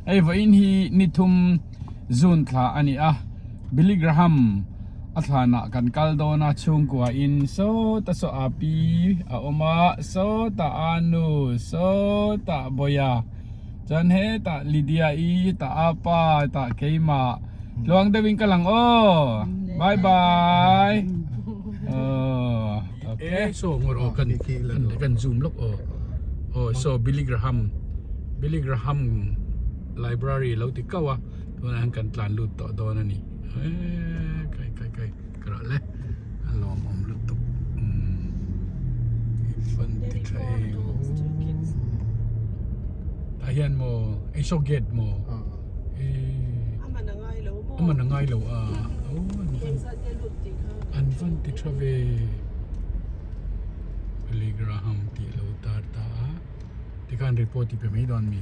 Hei vawiin hi ni thum June thla a ni a, Billy Graham a thlanah kan kal dawn a chhungkua in sawta saw a pi a awm a, sawta a nu, sawta Bawia, chuan hetah Lydia-i, hetah a pa, hetah keimah. Tluang deuhin ka lang aw. Bye bye. Aw okay. So ngor aw kan kan zoom lawk aw. Aw so Billy Graham Billy Graham library lo ti kau a tunah hian kan tlan lut tawh dawn a ni. Eee kai kai kai ka rah le a lawmawm lutuk umm fan ti tha em tah hian maw ei saw gate maw. A man a ngai lo a an van ti tha ve Billy Graham tih lo tar ta a tikhan report ti pe mai dawn mi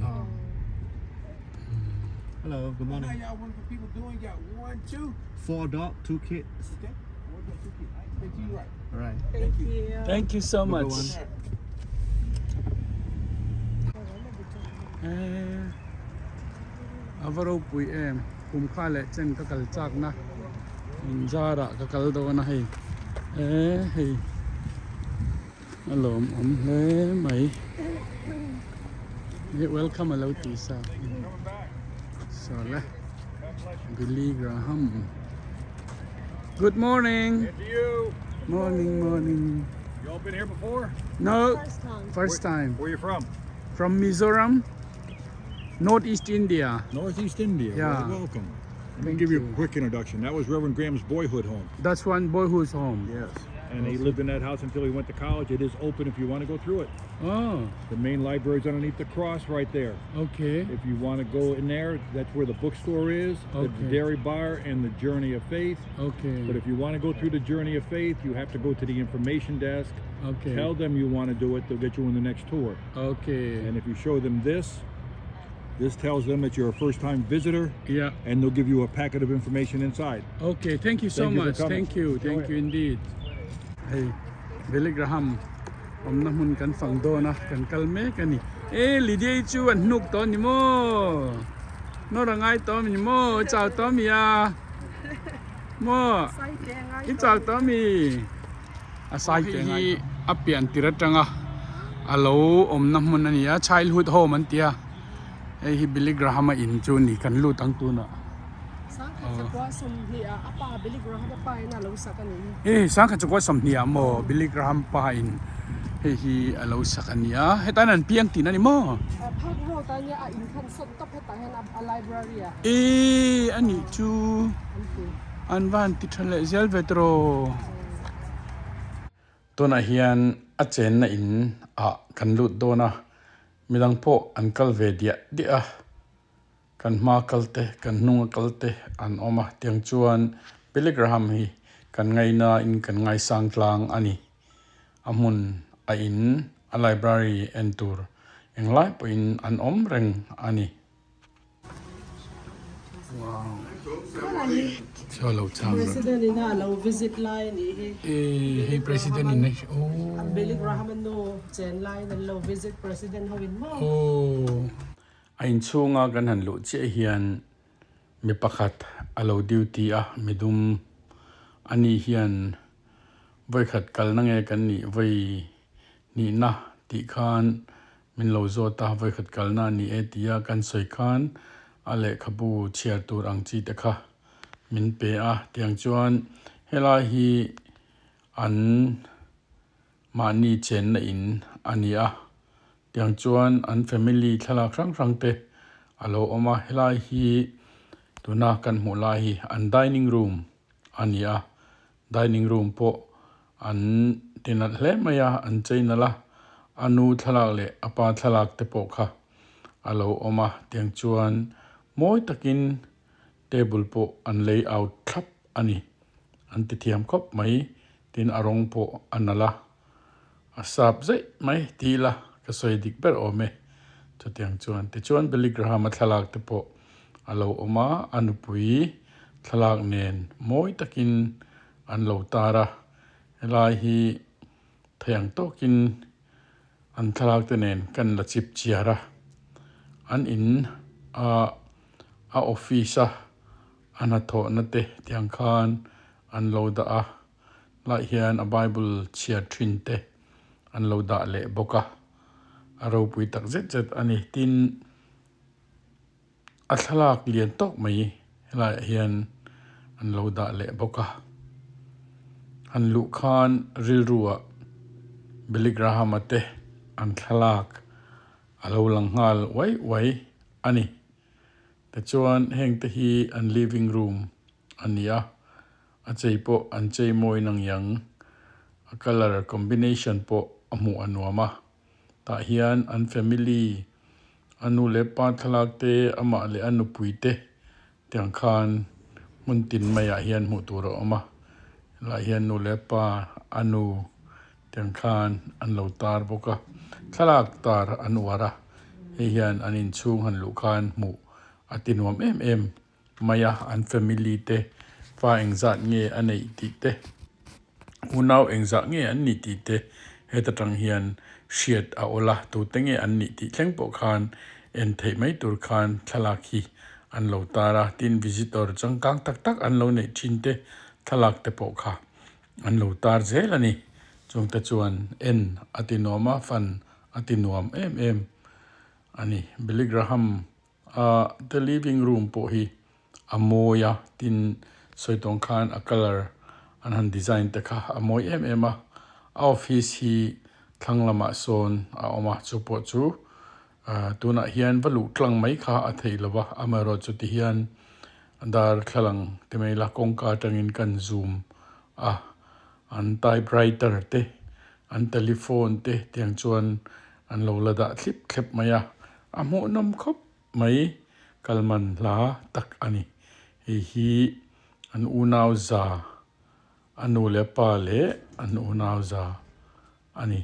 Hello good morning Four dog two kids Alright Thank you so much A va ropui em kum kha leh chen ka kal chak na in zar ah ka kal dawn a hei eh hei a lawmawm hle mai eh welcome a lo ti sa saw le Billy Graham good morning morning morning no first time Where you from? From Mizoram, Northeast India. Northeast India. Yeah. Well, welcome. Let me Thank give you you. a quick introduction. That was Reverend Graham's boyhood home. That's one boyhood's home. Yes. And he lived in that house until he went to college. It is open if you want to go through it. Oh, The main library's underneath the cross right there. okay. If you want to go in there, that's where the bookstore is, the Okay. dairy bar, and the Journey of Faith. Okay. But if you want to go through the Journey of Faith, you have to go to the information desk. Okay. Tell them you want to do it, they'll get you on the next tour. Okay. And if you show them this, this tells them that you're a first time visitor. Yeah. And they'll give you a packet of information inside. Okay, thank you so Thank you for much. coming. Thank you. Thank you indeed. Hei, Billy Graham awmna hmun kan fang dawn a, kan kal mek a ni. E, Lydia chu an hnuk tawh a ni maw? Nawr a ngai tawh a ni maw? I chau tawh a mi a? Maw? I chau tawh a mi? A sai te hi a pian tir atanga a lo awmna hmun a ni a childhood home an ti a hei hi Billy Graham a in chu a ni kan lut ang tunah e sangkhat chakua sawmhnih ah maw Billy Graham pa in hei hi a lo sak a ni a hetah hian an piang tihna a ni maw e a nih chu. An van ti tha leh zel ve tawh. Tunah hian a chenna in ah kan lut dawn a, midang pawh an kal ve diah diah a, kan hma kal te kan hnunga kal te an awm a, tiang chuan Billy Graham hi kan ngaina in kan ngaisang tlang a ni. A hmun a in a library en tur englai pawhin an awm reng a ni. President in a lo visit lai a nih hi. Hei president in a Billy Graham a nu chen laiin an lo visit president ho in maw. A inchhunga kan han luh chiah hian mi pakhat a lo duty a midum ani hian vawikhat kalna nge kan nih vawi nihna tih khan Min lo zawt a, vawikhat kalna a ni e tia kan sawi khan a lehkhabu chhiar tur ang chi te kha min pe a. Tiang chuan helai hi an mahni chenna in a ni a, tiang chuan an family thlalak hrang hrang te a lo awm a. Helai hi tuna kan hmuh lai hi an dining room a ni a, dining room pawh an ti nalh hle mai a, an chei nalh a, a nu thlalak leh a pa thlalak te pawh kha a lo awm a, tiang chuan mawi takin table pawh an lay out thlap a ni, an ti thiam khawp mai tin a rawng pawh a nalh a, a sap zaih mai ti ila ka sawi dik ber awm e chutiang chuan tichuan Billy Graham a thlalak te pawh a lo awm a, a nupui thlalak nen mawi takin an lo tar a, helai hi thei ang tawkin an thlalak te nen kan la chip chiar a, an in A a office a a hnathawhna te tiang khan an lo dah a lai hian a bible chhiar thin te an lo dah leh bawk a a ropui tak zet zet a ni tin a thlalak lian tawk mai helaiah hian an lo dah leh bawk a han luh khan rilru ah Billy Graham a te an thlalak a lo lang nghal uai uai a ni. Tichuan heng te hi an living room a ni a, a chei pawh an chei mawi nang iang, a colour combination pawh a hmuh a nuam a, tah hian an family a nu leh pa thlalak te amah leh a nupui te tiang khan hmun tin maiah hian hmuh tur a awm a, helaiah hian nu leh pa a nu Tiang khan an lo tar bawk a, thlalak tar an uar a, hei hian an inchhung han luh khan hmuh a ti nuam em em mai a, an family te fa engzat nge a neih tih te, unau engzah nge an nih tih te heta tang hian hriat a awl a, tute nge an nih tih thleng pawh khan en theih mai tur khan thlalak hi an lo tar a, tin visitor changkang tak tak an lo neih thin te thlalak te pawh kha. An lo tar zel a ni. Chungte chuan en a ti nuam a, fan a ti nuam em em a ni. Billy Graham a the living room pawh hi a mawi a, tin sawi tawng khan a colour an han design te kha a mawi em em a. A office hi thlang lamah sawn a awm a, chu pawh chu tunah hian va luh tlang mai kha a theih lo va, amaherawhchu ti hian Darthlalang ti mai ila kawngka atangin kan zoom a, an typewriter te, an telephone te tiang chuan an lo la dah thlip thlep mai a, a hmuhnawm khawp mai kalman hla tak a ni. Hei hi an unau za, a nu leh pa leh an unau za a ni.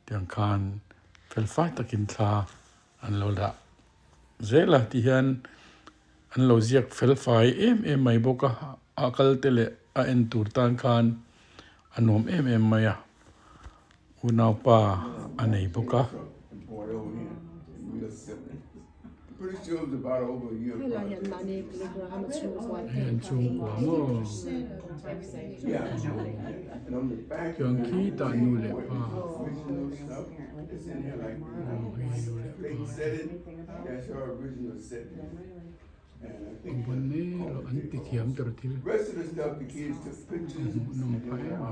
Tiang khan felfai takin thla an lo dah zel a tihian an lo ziak felfai em em mai bawk a a kal te leh a en tur tan khan a nuam em em mai a unaupa a nei bawk a. Hei an chhungkua maw chuan khitah nu leh pa aw hei nu leh pa te an vawn mek a an ti thiam tur thil a hmuhnawm phah em a.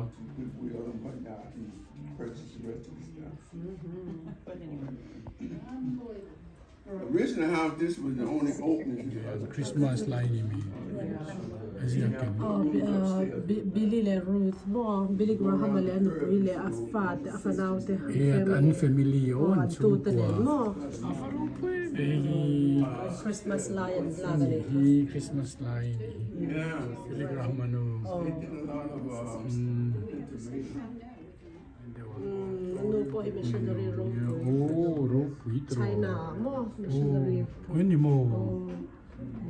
Christmas lai ni mi a ziak em? Billy leh Ruth maw Billy Graham-a leh a nupui leh a fate a fanau te an family aw an chhungkua a va ropui ve hi Christmas lai an lak a ni hi Christmas lai ni hi Billy Graham-a nu Nu pawh hi missionary ropui China ah maw missionary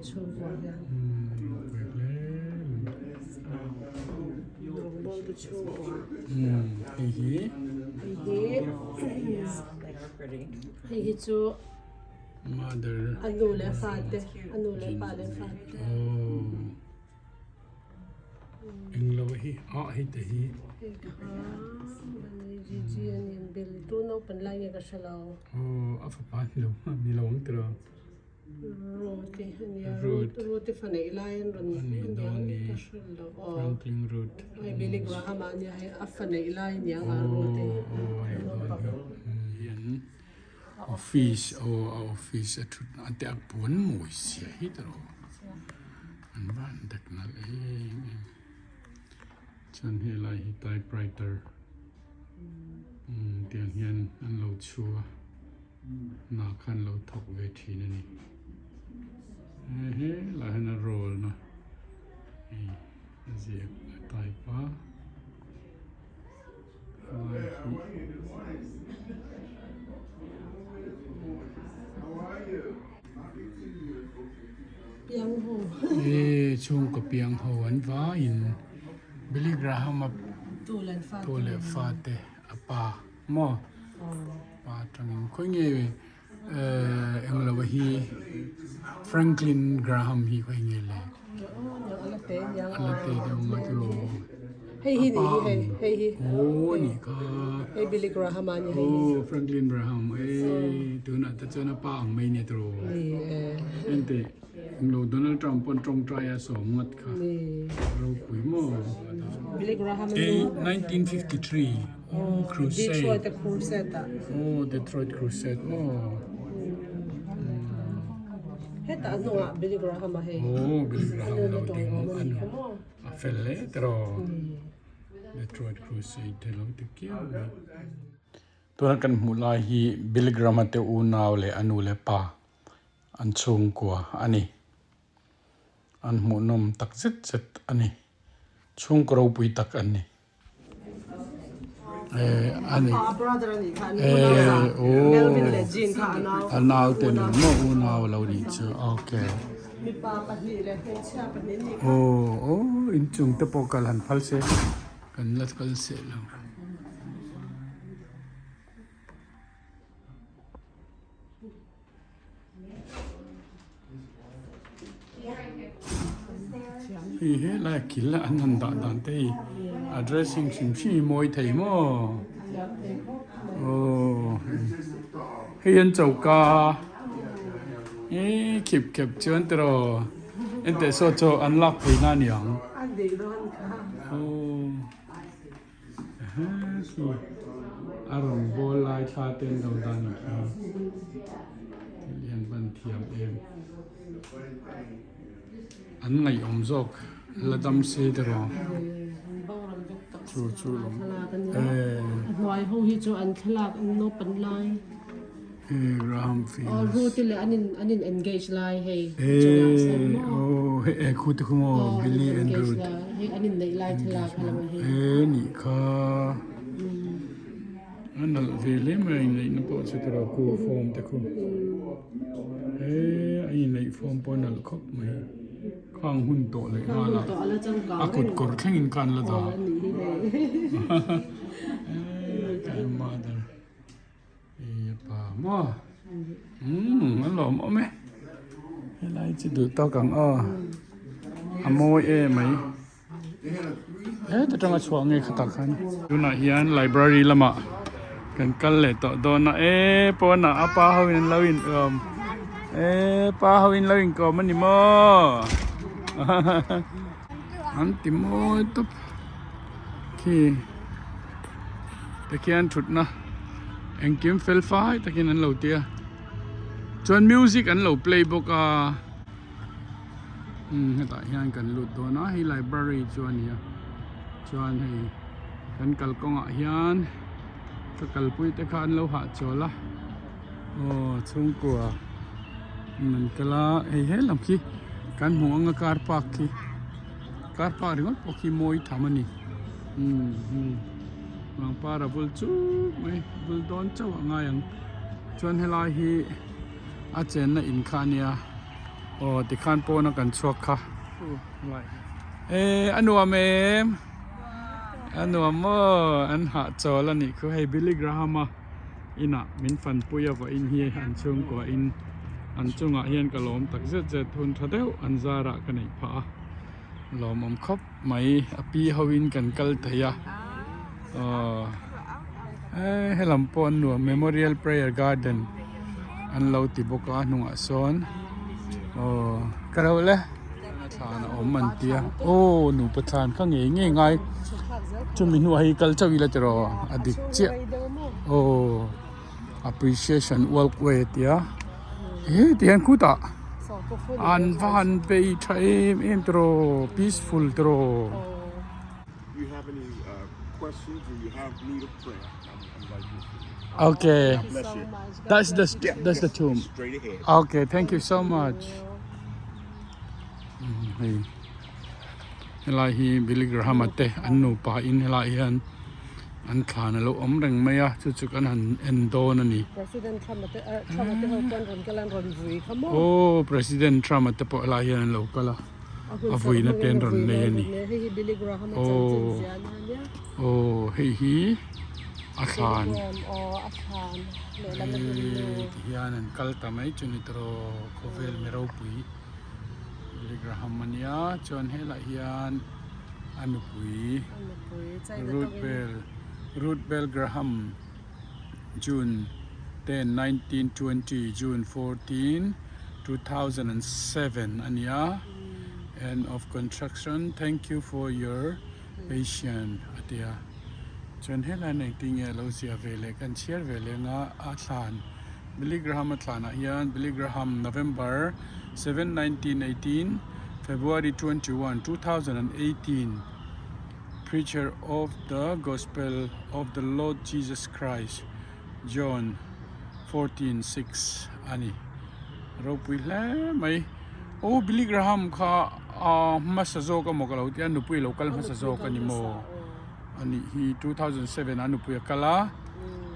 chhungkua hian rawngbawl tu chhungkua hei hi hei hi chu a nu leh fate a nu leh pa leh fate. Englo hi ah hei te hi. Hei kha GG a ni an bel tu naupang lai nge ka hre lo. Aw a fapa ni lo ni lo ang tiraw. Ruth i a nia Ruth Ruth i fa neih lai an rawn a nih dawn ni ka hre lo aw. Franklin Ruth. Hei Billy Graham ah nia hei a fa neih lai aniang a Ruth i. Aw aw a nih dawn hi. Hian office aw a office a thut na te a puan mawi sia hi tiraw. An van dek nalh em em. Chuan helai hi typewriter umm tiang hian an lo chhu a hna kha an lo thawk ve thin a ni. He helaiah hian a roll na hei a ziak a type a. He chhungkaw piang ho an vaiin Billy Graham a tu leh fate a pa maw pa atangin khawi nge. Eh englo hi Franklin Graham hi khawi nge le a la te deuh ang a tiraw Hei hi nih hi hei hei hi aw nih kha hei Billy Graham a ni hei hi aw Franklin Graham eh tunah te chuan a pa ang mai nia tiraw ni eh enteh englo Donald Trump pawn tawngtai a sawm ngat kha ropui maw Billy Graham eh 1953 aw crusade Detroit a crusade ah aw Detroit crusade maw hetah a hnungah Billy Graham a hei aw Billy Graham lo ding a ni. A fel hle tiraw Detroit Crusade te lo ti kiau mai. Tuna kan hmuh lai hi Billy Graham-a te unau leh a nu leh pa an chhungkua a ni. An hmuhnawm tak zet zet a ni. Chhungkaw ropui tak an ni. Eh a ni. Eh aw a nau te nen maw unau a lo nih chu okay. Aw aw inchung te pawh kal han phal se kan la kal seh lo. Hei helai a kil an han dah dan te hi a dressing hrim hrim hi mawi thei maw aw hei an choka eh khip khep chuan tiraw enteh saw chaw an lak phei na aniang aw. Khi a rawn bawl lai thla te an lo dan ang khi thil hi an van thiam em an ngaihawm zawk la dam se te rawh chu chu lawm eh a hnuai ho hi chu an thlalak an naupan lai. Graham Fields. Aw Ruth leh an in an in engage lai hei. Eh oh hei eh khu te khu maw Billy and Ruth. Hei an in neih lai thlalak kha lam hei. Eh nih kha. A nalh ve hle mai a inneih na pawh chu tiraw khu form te khu. Eh a inneih form pawh a nalh khawp mai. Khang hun tawh leh nghal a. A kut kawr thlengin khan la dah. Eh mother. Hei pa maw umm a lawm awm e helai chu duh tawk ang aw a mawi em mai heta tanga chhuah nge khatah khan tunah hian library lamah kan kal leh tawh dawn a e pawnah a pa ho in an lo in awm e pa ho in lo inkawm a ni maw an ti mawi tawp. Khi tikhian thutna engkim fel fai takin an lo ti a chuan music an lo play bawk a umm hetah hian kan lut dawn a hei library chu a ni a chuan hei kan kalkawngah hian ka kalpui te kha an lo hahchawl a aw chhungkua an kal a hei he lam khi kan hmuh anga car park khi. Car park ringawt pawh khi mawi tham a ni umm pangpar a bul chuk mai bul dawn chauh a ngai ang chuan helai hi a chenna in kha a nia aw tikhan pawna kan chhuak kha eh a nuam em a nuam maw an hahchawl a nih khu hei Billy Graham a inah min fanpui a vawiin hi an chhungkua in an chungah hian ka lawm tak zet zet hun tha deuh an zarah ka neih phah a lawmawm khawp mai a pi ho in kan kal thei a aw eh helam pawh an nuam memorial prayer garden an lo ti bawk a hnungah sawn aw ka reuh le thlan a awm an tia aw nupa thlan kha ngei ngei ngai chumi hnuah hei kal chauh ila tiraw a dik chiah aw appreciation walkway a tia he ti hian khutah an va han bei tha em em tiraw peaceful tiraw. Okay that's the that's the tomb okay thank you so much hei helai hi Billy Graham a te an nupa in helai hian an thlan alo awm reng mai a chu chu kan han en dawn a ni aw President Trump a te pawh helai hian an lo kal a a vuina te an rawn nei a ni aw aw hei hi. A thlan. Aw a thlan lehlam a hlim nu. Ti hian an kal ta mai chu ni tawh khawvel mi ropui Billy Graham a nia chuan helaiah hian a nupui Ruth Bell Ruth Bell Graham June 10 1920 June 14 2007 a nia end of construction thank you for your Patient a ti a, chuan helaiin engtin nge a lo ziah ve leh kan chhiar ve leh anga a thlan Billy Graham a thlanah hian Billy Graham November 7 1918 February 21 2018 Preacher of the Gospel of the Lord Jesus Christ John 14 6 a ni ropui hle mai. Aw Billy Graham kha a hmasa zawk amaw ka lo tia nupui a lo kal hmasa zawk a ni maw a nih hi 2007 ah nupui a kal a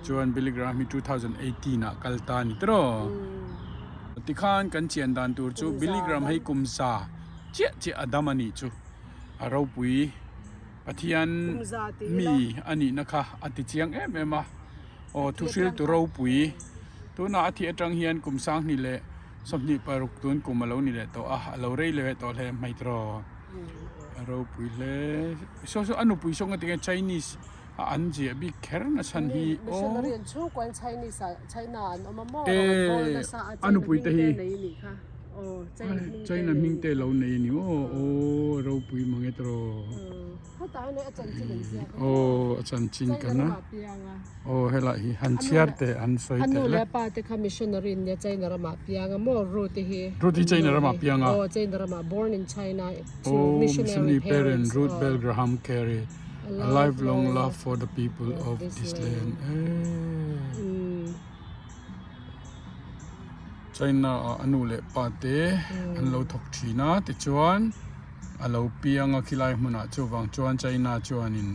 chuan Billy Graham hi 2018 ah kal ta a ni tiraw tikhan kan chian dan tur chu Billy Graham hei kum za chiah chiah a dam a nih chu a ropui Pathian mi a nihna kha a ti chiang em em a aw thuhriltu ropui tunah a thih atang hian kum sanghnih leh 26 tun kum a lo ni leh tawh a, a lo rei leh tawh hle mai tawh a ropui hle saw saw a nupui saw nga tinge Chinese a an ziah bik kher na chhan hi aw e a nupui te hi China hming te lo nei a ni maw aw ropui mange tawh aw a chanchin kan a. Aw helai hi han chhiar teh an sawi teh le. A nu leh a pa te kha missionary an nia China ramah piang a maw Ruth hi. Ruth hi China ramah piang a. Aw China ramah born in China to missionary parents. Ruth Bell Graham Carey a lifelong love for the people of this land. China ah a nu leh pa te an lo thawk thin a tichuan a lo piang a khilai hmunah chuvang chuan China chuanin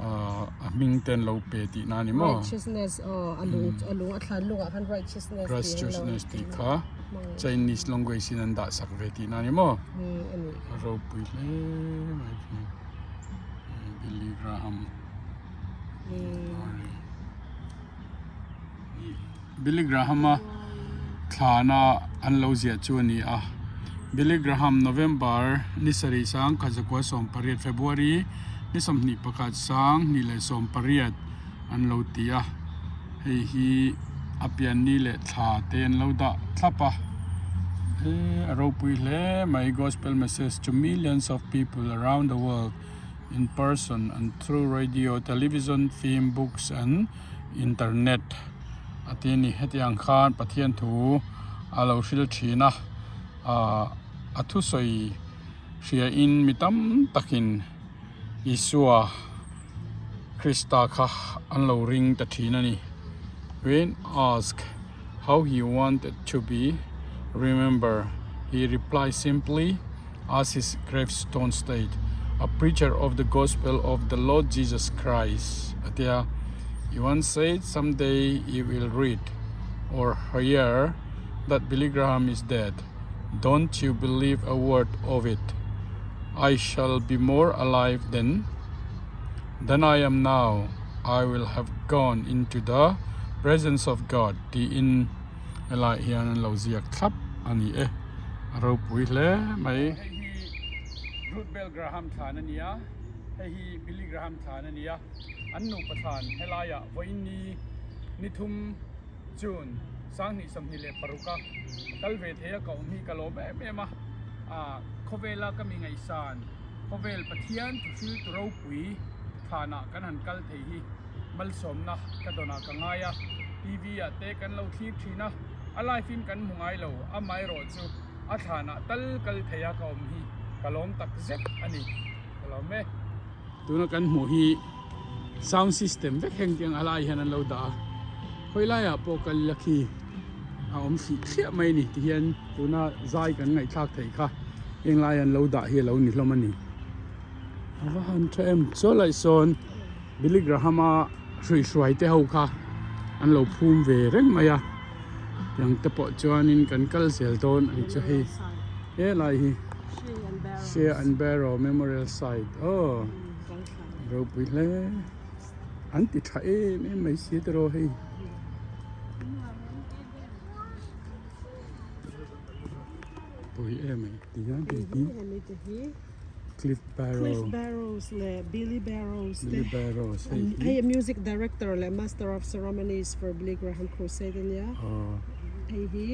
ahh a hming te an lo pe tih na a ni maw? Righteousness aw a lung a lung a thlan lungah khan righteousness tih Righteousness tih kha Chinese language in an dah sak ve tih na a ni maw? A ropui hle mai khi Billy Graham Billy Graham-a thlana an lo ziah chu a ni a. Billy Graham November ni sarih sang khatzakua 18 February ni 21 sang 2 18 an lo ti a. Hei hi a pianni leh thla te an lo dah thlap a. He a ropui hle mai Gospel message to millions of people around the world in person and through radio, television, film, books and internet a ti a ni. Hetiang khan Pathian thu a lo hril thin a, ah a thusawi hria in mi tam takin Isua Krista kha an lo ring ta thin a ni. When asked how he wanted to be remembered, he replied simply, as his gravestone state, a preacher of the gospel of the Lord Jesus Christ. A ti a, He once said someday you will read or hear that Billy Graham is dead. Don't you believe a word of it. I shall be more alive then than I am now. I will have gone into the presence of God tiin helaiah hian an lo ziak thlap a ni e. A ropui hle mai. Hei hi Ruth Bell Graham thlan a ni a, hei hi Billy Graham thlan a ni a. An nupa thlan helaiah vawiin ni thum June 2026 a kal ve thei a ka awm hi ka lawm em em a. Khawvela ka mi ngaihsan khawvel Pathian thuhril tu ropui thlanah kan han kal thei hi malsawmna ka dawnah ka ngai a. TV ah te kan lo thlir thin a. A live in kan hmu ngai lo, amaherawh chu a thlanah tal kal thei a ka awm hi ka lawm tak zet a ni, ka lawm e. Tuna kan hmuh hi sound system vek heng tiang a lai hian an lo dah a, khawi laiah pawh kal ila khi a awm thlih thliah mai a ni tihian tuna zai kan ngaihthlak theih kha heng lai an lo dah hi a lo ni hlawm a ni. A va han tha em, saw laih sawn Billy Graham-a hruihruai te ho kha an lo phum ve reng mai a tiang te pawh chuanin kan kal zel dawn ang chu hei helai hi Shea and Barrow Memorial Site aw ropui hle An ti tha em em mai si tiraw hei. Pui em mai ti hian hei hi Cliff Barrow Cliff Barrows leh Billy Barrows te Billy Barrows hei hi hei music director leh master of ceremonies for Billy Graham Crusade ania hei hi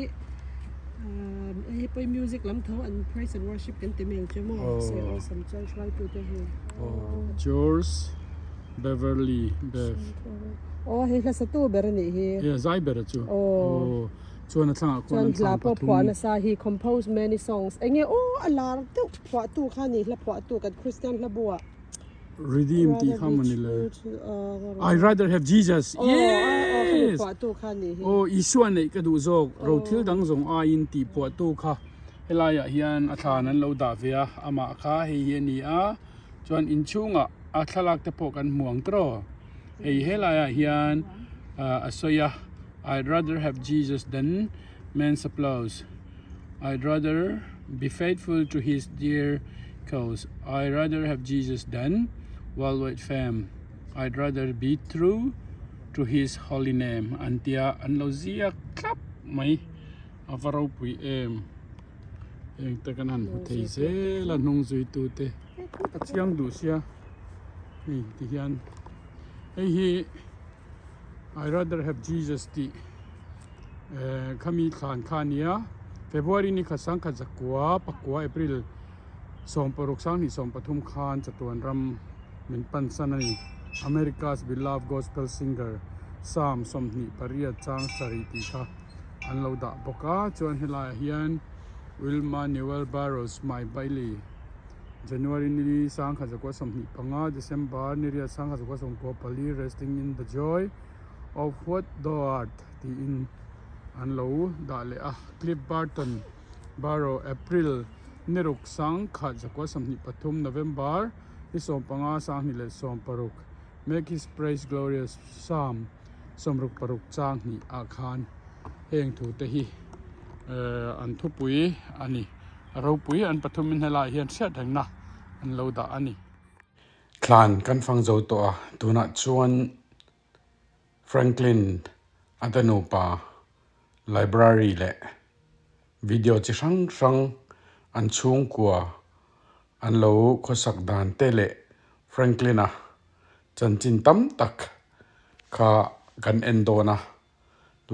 hei hi pawh music lam tho an praise and worship kan ti mai ang chu maw say awesome chuan hruaitu te hi George Beverly Bev. Aw hei hla satu ber a nih hi. Ia zai ber a chu. Aw. Chuan a thlangah khuan an thlang pathum. Chuan hla pawh phuah nasa hi compose many songs. Enge aw a lar deuh phuahtu kha ni hla phuahtu kan Christian hla buah. Redeem tih kha maw ni le. I rather have Jesus. Yes. Phuahtu kha ni hi. Aw Isua neih ka duh zawk rothil dang zawng aiin tih phuahtu kha helaiah hian a thlan an lo dah ve a amah kha hei hi a ni a. Chuan inchhungah a thlalak te pawh kan hmu ang tawh. Hei helaiah hian a sawi a, I'd rather have Jesus than man's applause. I'd rather be faithful to his dear cause. I'd rather have Jesus than worldwide fame. I'd rather be true to his holy name an tia an lo ziak thlap mai. A va ropui em. Heng te kan han hmu thei zel a hnung zuitu te a chiang duh sia hei ti hian hei hi I rather have Jesus tih eh khami thlan kha a nia February ni khat sangkhat zakua pakua April sawmparuk sanghnih sawmpathum khan chatuan ram min pan san a ni America's beloved gospel singer Psalm 28 chang sarih tih kha. an lo dah bawk a chuan helaiah hian Wilma Newell Barrows Mai Bailey January ni sangkhat zakua 25 December ni riat sangkhat zakua 94 Resting in the Joy of What Thou Art tiin an lo dah leh a Cliff Barton Barrow April ni ruk sangkhat zakua 23 November ni 15 sanghnih leh 16 Make His Praise Glorious Psalm. 66 chang hnih ah khan heng thu te hi an thupui a ni a ropui an pathum in helaiah hian hriat reng na an lo dah a ni. Thlan kan fang zo tawh a tunah chuan Franklin a ta nupa library leh video chi hrang hrang an chhungkua an lo khawsak dan te leh Franklin a Chanchin tam tak kha kan en dawn a,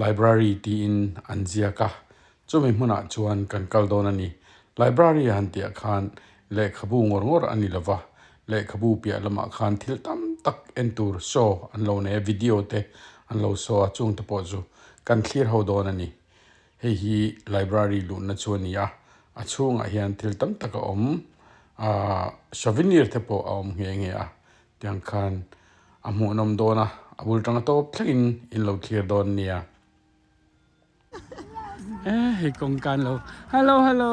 library tiin an ziak a, chumi hmunah chuan kan kal dawn a ni. Library han tihah khan lehkhabu ngawr ngawr a ni lo va, lehkhabu piah lamah khan thil tam tak en tur show an lo nei a, video te an lo show a, chung te pawh chu kan thlir ho dawn a ni. Hei hi library luhna chu a ni a, a chhungah hian thil tam tak a awm, ahh souvenir te pawh a awm nghe nghe a. Tiang khan a hmuhnawm dawn a, a bul tanga tawp thlengin in lo thlir dawn nia. E hei kawngka an lo hello hello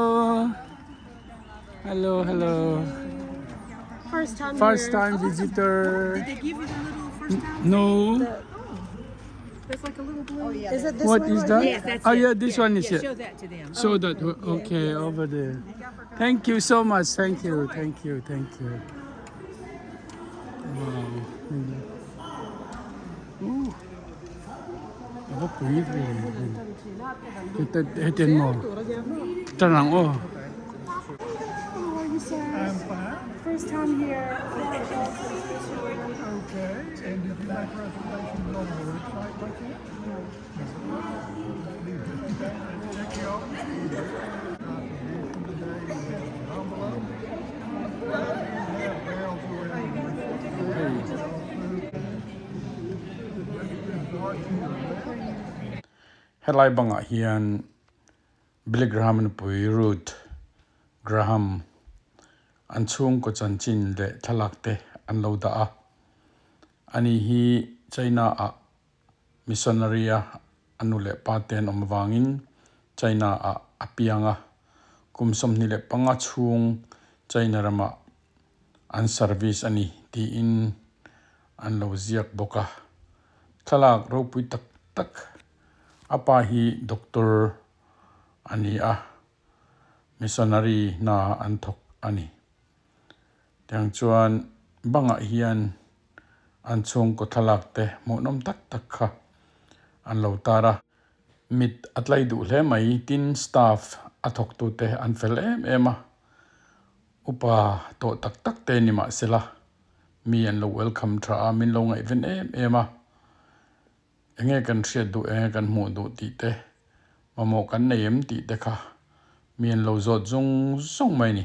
hello hello First time first here. time visitor Did they give you the little first time? no There's like a little blue. Is it this what one is right that here? Yes, that's oh it. yeah this one is Yeah, it show that to them. So that okay over there. Thank you so much. Thank you. Thank you. Thank you. Wow. Ooh. Ava pui ve. Heten mo. Tarang oh. How are you, sir? I'm fine. First time here. Okay. And did you make reservations on the website by chance? No. Check you out. Contribution today, you have an envelope. You have mail to Helai bangah hian Billy Graham nupui Ruth Graham an chhungkaw chanchin leh thlalak te an lo dah a. Ani hi China ah missionary a a nu leh pa te an awm avangin China ah a piang a, kum 25 chhung China ramah an service a ni tiin an lo ziak bawk a. Thlalak ropui tak tak a pa hi doctor a ni a, missionary hna an thawk a ni. Tiang chuan bangah hian. An chhungkaw thlalak te hmuhnawm tak tak kha an lo tar a. Mit a tlai duh hle mai tin staff a thawktute an fel em em a. Upa tawh tak tak te ni mahsela mi an lo welcome tha a, min lo ngaihven em em a. Enge kan hriat duh, enge kan hmuh duh tih te, mamawh kan nei em tih te kha mi an lo zawt zung zung mai a ni.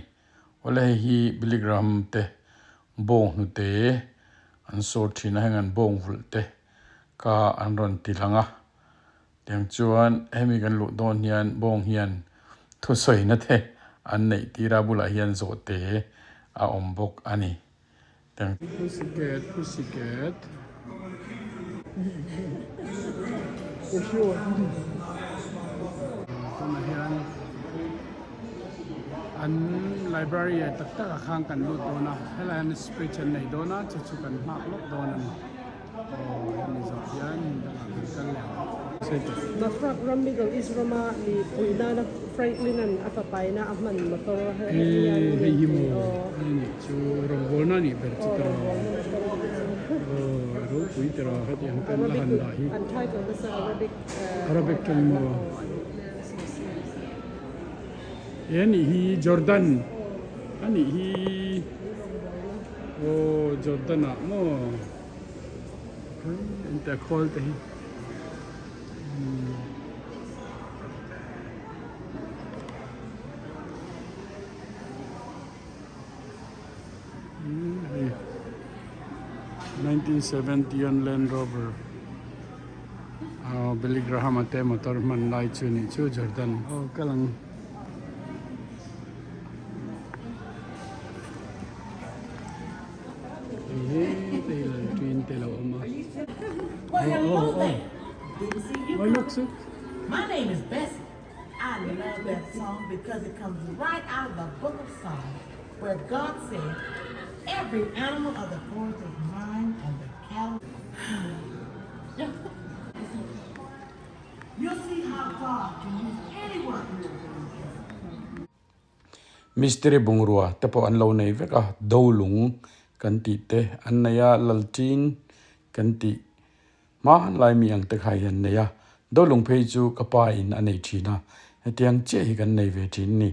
Awle hei hi Billy Graham te bawng hnute an sawr thin a, heng an bawng vulh te kha an rawn ti lang a. Tiang chuan hemi kan luh dawn hian bawng hian thusawina te an neih tir a, bulah hian zawhte a awm bawk a ni. Tiang. Pussycat, pussycat. Tunah hian an library ah tak tak ah khan kan lut dawn a, helai hian speech an nei dawn a, chu chu kan nghak lawk dawn a ni. Aw hemi zawh hian dangah kan kal leh ang. Mafraq ram Middle East rama mi puih nana Franklin-a'n a fapaina a hman motor Hei hei hi maw hei nih chu rawngbawlna a nih ber chu tiraw aw ropui tiraw hetiang ten la han dah hi Arabic tawng maw he a nih hi Jordan a nih hi aw Jordan ah maw ente a khawl te hi. Hei 1970 Land Rover Billy Graham a te motor hman lai chu nih chu Jordan aw kal ang. Hei hi hei lan ṭin te lo awm a. Well, hello there. Good to see you. Oh, look, look. My name is Bessie. I love that song because it comes right out of the book of Psalms where God said, Every animal of the forest is mine and the cattle. You'll see how God can use anyone. Mistiri bungrua te pawh an lo nei vek a, dolung kan tih te an nei a, lalṭin kan tih hma lai mi ang te kha hi an nei a, dolung phei chu ka pa in a nei ṭhin a, hetiang chiah hi kan nei ve ṭhin ni.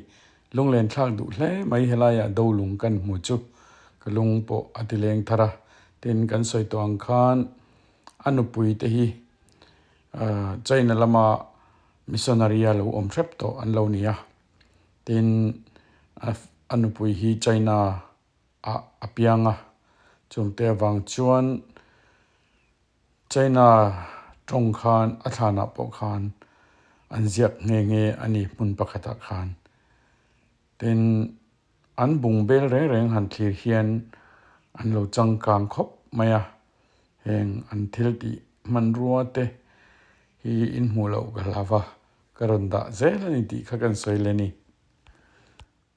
Lunglen thlak duh hle mai helaiah dolung kan hmu chu ka lung pawh a ti leng thar a, tin kan sawi tawh ang khan a nupui te hi China lama missionary a lo awm hrep tawh an lo ni a. Tin, a nupui hi China ah a piang a, chungte avang chuan China tawng khan a thlanah pawh khan an ziak nghe nghe a ni hmun pakhatah khan. Tin, an bung bel reng reng han thlir hian an lo changkang khawp mai a, heng an thil tih hmanrua te hi inhmuh loh ka hlau va. Ka rawn dah zel a ni tih kha kan sawi leh ni.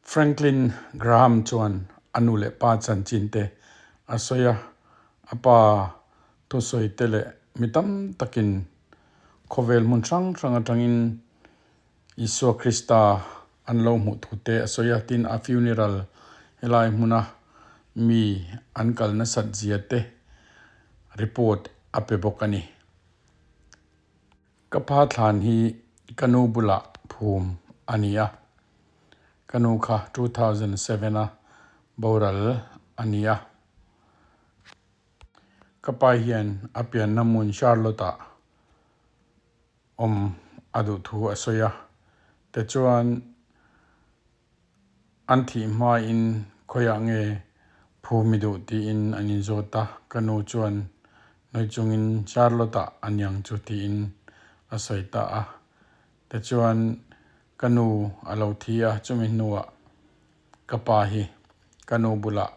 Franklin Graham chuan a nu leh pa chanchin te a sawi a, a pa thusawi te leh mi tam takin khawvel hmun hrang hrang atangin Isua Krista an lo hmuh thu te a sawi a, tin a funeral helai hmuna mi an kal nasat zia te report a pe bawk a ni. Ka pa thlan hi ka nu bulah phum a ni a, ka nu kha 2007 a boral a ni a. Ka pa hian a pianna hmun Charlotte ah awm a duh thu a sawi a, tichuan An thih hmain khawiah nge phumi duh tiin an inzawt a, ka nu chuan nawi chungin Charlotte-ah a niang chu tiin a sawi ta a. Tichuan ka nu a lo thi a, chumi hnuah ka pa hi ka nu bulah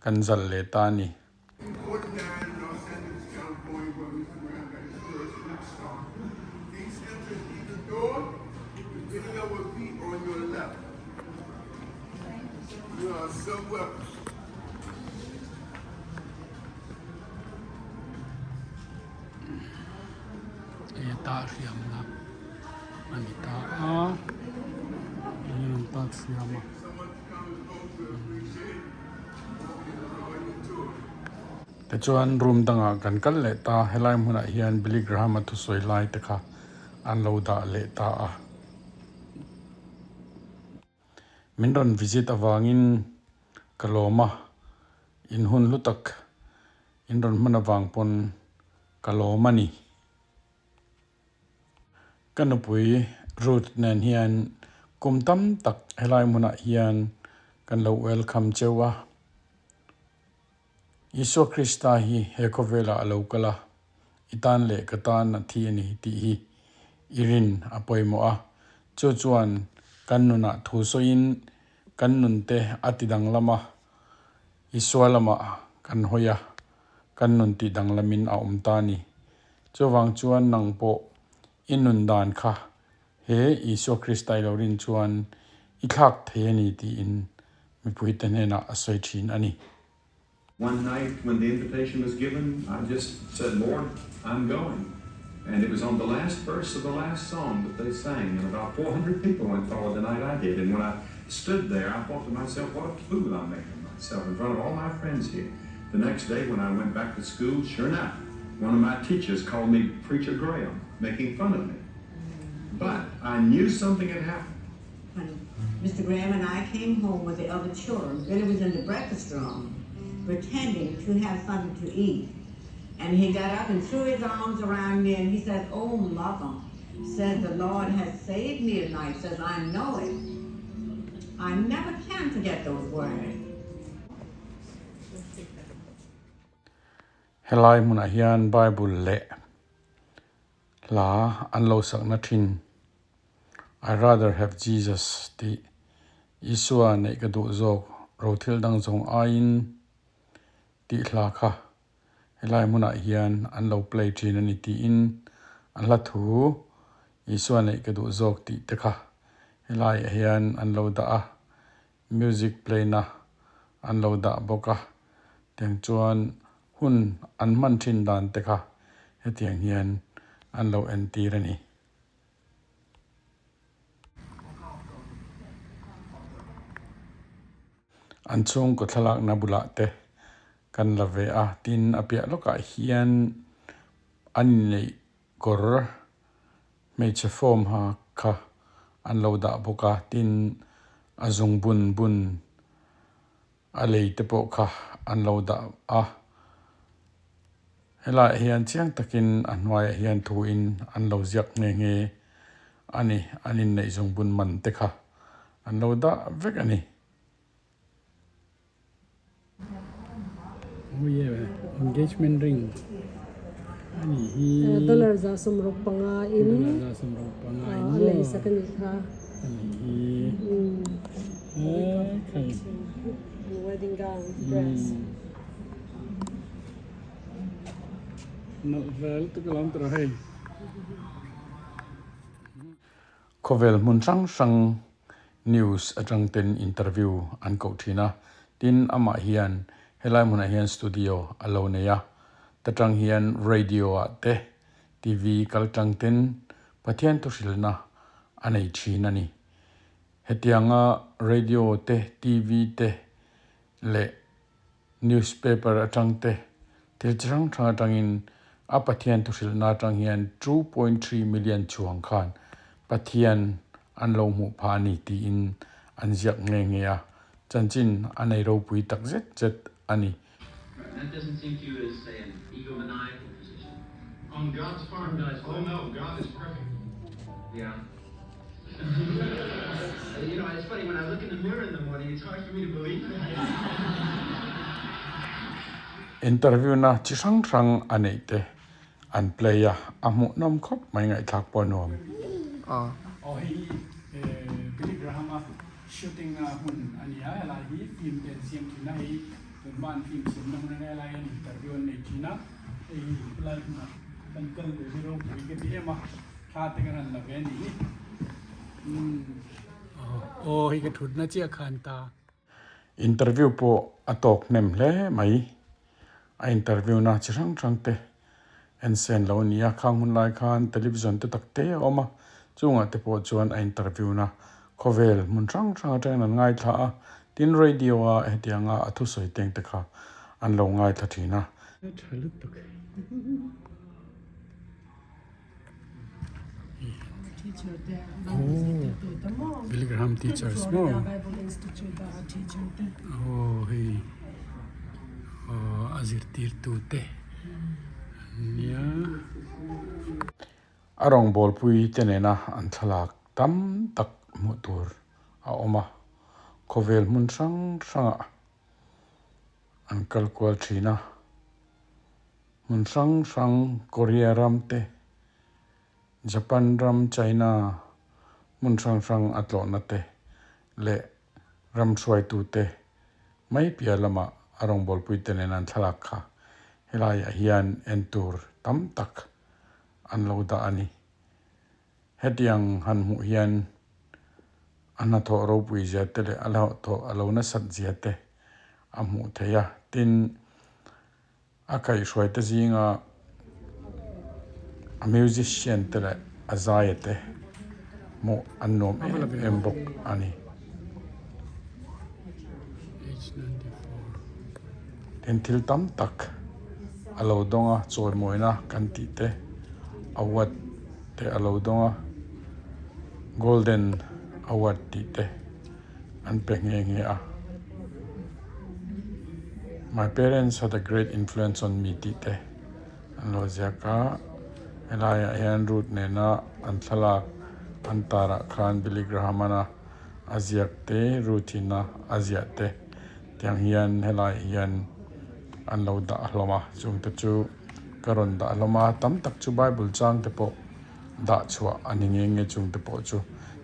kan zal leh ta a ni. He tah hriamna a ni ta a, eng an tat hriam a. Tichuan room dangah kan kal leh ta, helai hmunah hian Billy Graham-a thusawi lai te kha an lo dah leh ta a. Min rawn visit avangin ka lawm a, in hun hlu tak in rawn hman avang pawn ka lawm a ni. Ka nupui Ruth nen hian kum tam tak helai hmunah hian kan lo welcome cheu a. Isua Krista hi he khawvelah a lo kal a, i tan leh ka tan a thi a ni tih hi i rin a pawimawh a. Chu chuan kan nunah thu sawiin kan nunte a ti danglam a, Isua lamah kan hawi a, kan nun tih danglamin a awm ta a ni. Chuvang chuan nang pawh i nun dan kha he Isua Krista i lo rin chuan i thlak thei a ni tiin mipuite hnenah a sawi thin a ni. One night when the invitation was given, I just said, Lord, I'm going. And it was on the last verse of the last song that they sang, and about 400 people went forward the night I did. And when I stood there, I thought to myself, what a fool I'm making myself in front of all my friends here. The next day when I went back to school, sure enough, one of my teachers called me Preacher Graham, making fun of me. But I knew something had happened. When Mr. Graham and I came home with the other children, Billy was in the breakfast room pretending to have something to eat. And he got up and threw his arms around me and he said, Oh, mother, says the Lord has saved me tonight, says I know it. I never can forget those words. Helai hmunah hian Bible leh hla an lo sakna thin I rather have Jesus tih Isua neih ka duh zawk rothil dang zawng aiin tih hla kha helai hmunah hian an lo play thin a ni tiin a hla thu Isua neih ka duh zawk tih te kha helaiah hian an lo dah a, music play na an lo dah bawk a, tiang chuan hun an hman thin dan te kha hetiang hian an lo entir a ni. An chhungkaw thlalakna bulah te kan la ve a, tin a piah lawkah hian an inneih kawr hmeichhe form ha kha an lo dah bawk a, tin a zungbun bun a lei te pawh kha an lo dah a, helaiah hian chiang takin a hnuaiah hian thuin an lo ziak nghe nghe a ni, an inneih zungbun man te kha an lo dah vek a ni. Oh yeah, engagement ring a nih hi. Dollar za sawmruk panga in. Dollar za sawmruk panga in maw. A lei sak a nih kha. A nih hi. Okay. Wedding gown dress. Nalh vel tuk alawm tawh hei. Khawvel hmun hrang hrang news atang ten interview an koh thin a, tin amah hian helai hmunah hian studio a lo nei a, ta tang hian radio ah te TV kal tang ten Pathian thuhrilna a nei thin a ni. Hetianga radio te TV te leh newspaper atang te thil chi hrang hrang atangin a Pathian thuhrilhna atang hian 2.3 million chhuang khan Pathian an lo hmuh phah a ni tiin an ziak nghe nghe a, chanchin a nei ropui tak zet zet a ni. That doesn't seem to you as, say, an egomaniacal position. On God's part, oh no, God is perfect. Yeah. you know, it's funny, when I look in the mirror in the morning, it's hard for me to believe that. Interview na chi hrang hrang a neih te an play a, a hmuhnawm khawp mai ngaihthlak pawh a nuam. Aw hei Billy Graham a shooting na hun a ni a, helai hi film te an siam thin a, hei tunhma an film siam na hun a nia, helai hian interview an nei thin a, hei helai hmunah kan kal ve hi ropui ka ti em a. Thla te kan han la ve a nih hi. Umm. Aw hei ka thutna chiah khan ta. Interview pawh a tawk hnem hle mai. A interview na chi hrang hrang te en sen lo a ni a, khang hun lai khan television te tak te a awm a, chungah te pawh chuan a interview na khawvel hmun hrang hrang atangin an ngaithla a, tin radio a hetianga a thusawi teng te kha an lo ngaithla thin a. Tha lutuk. Teacher te Bible zirtirtu te maw? Billy Graham teachers maw? Florida Bible Institute a teacher te. Aw hei aw a zirtirtu te an nia. A rawngbawlpui te nena an thlalak tam tak hmuh tur a awm a, khawvel hmun hrang hrangah an kal kual thin a. Hmun hrang hrang Korea ram te, Japan ram, China hmun hrang hrang a tlawhna te leh ram hruaitu te mai piah lamah a rawngbawlpui te nen an thlalak kha helaiah hian en tur tam tak an lo dah a ni. Hetiang han hmuh hian a hnathawh ropui zia te leh a hlauhthawh a lo nasat zia te a hmuh theih a, tin A kaihhruaite zinga a musician te leh a zaia te hmuh an nuam em em bawk a ni. Tin thil tam tak a lo dawng a chawimawina kan tih te award te a lo dawng a golden award tih te. an pe nghe nghe a. My parents had a great influence on me tih te an lo ziak a, helaiah hian Ruth nena an thlalak an tarah khan Billy Graham-ana a ziak te, Ruth-ina a ziah te tiang hian helaiah hian an lo dah hlawm a, chungte chu ka rawn dah hlawm a, tam tak chu Bible chang te pawh. dah chhuah a ni nge nge chung te pawh chu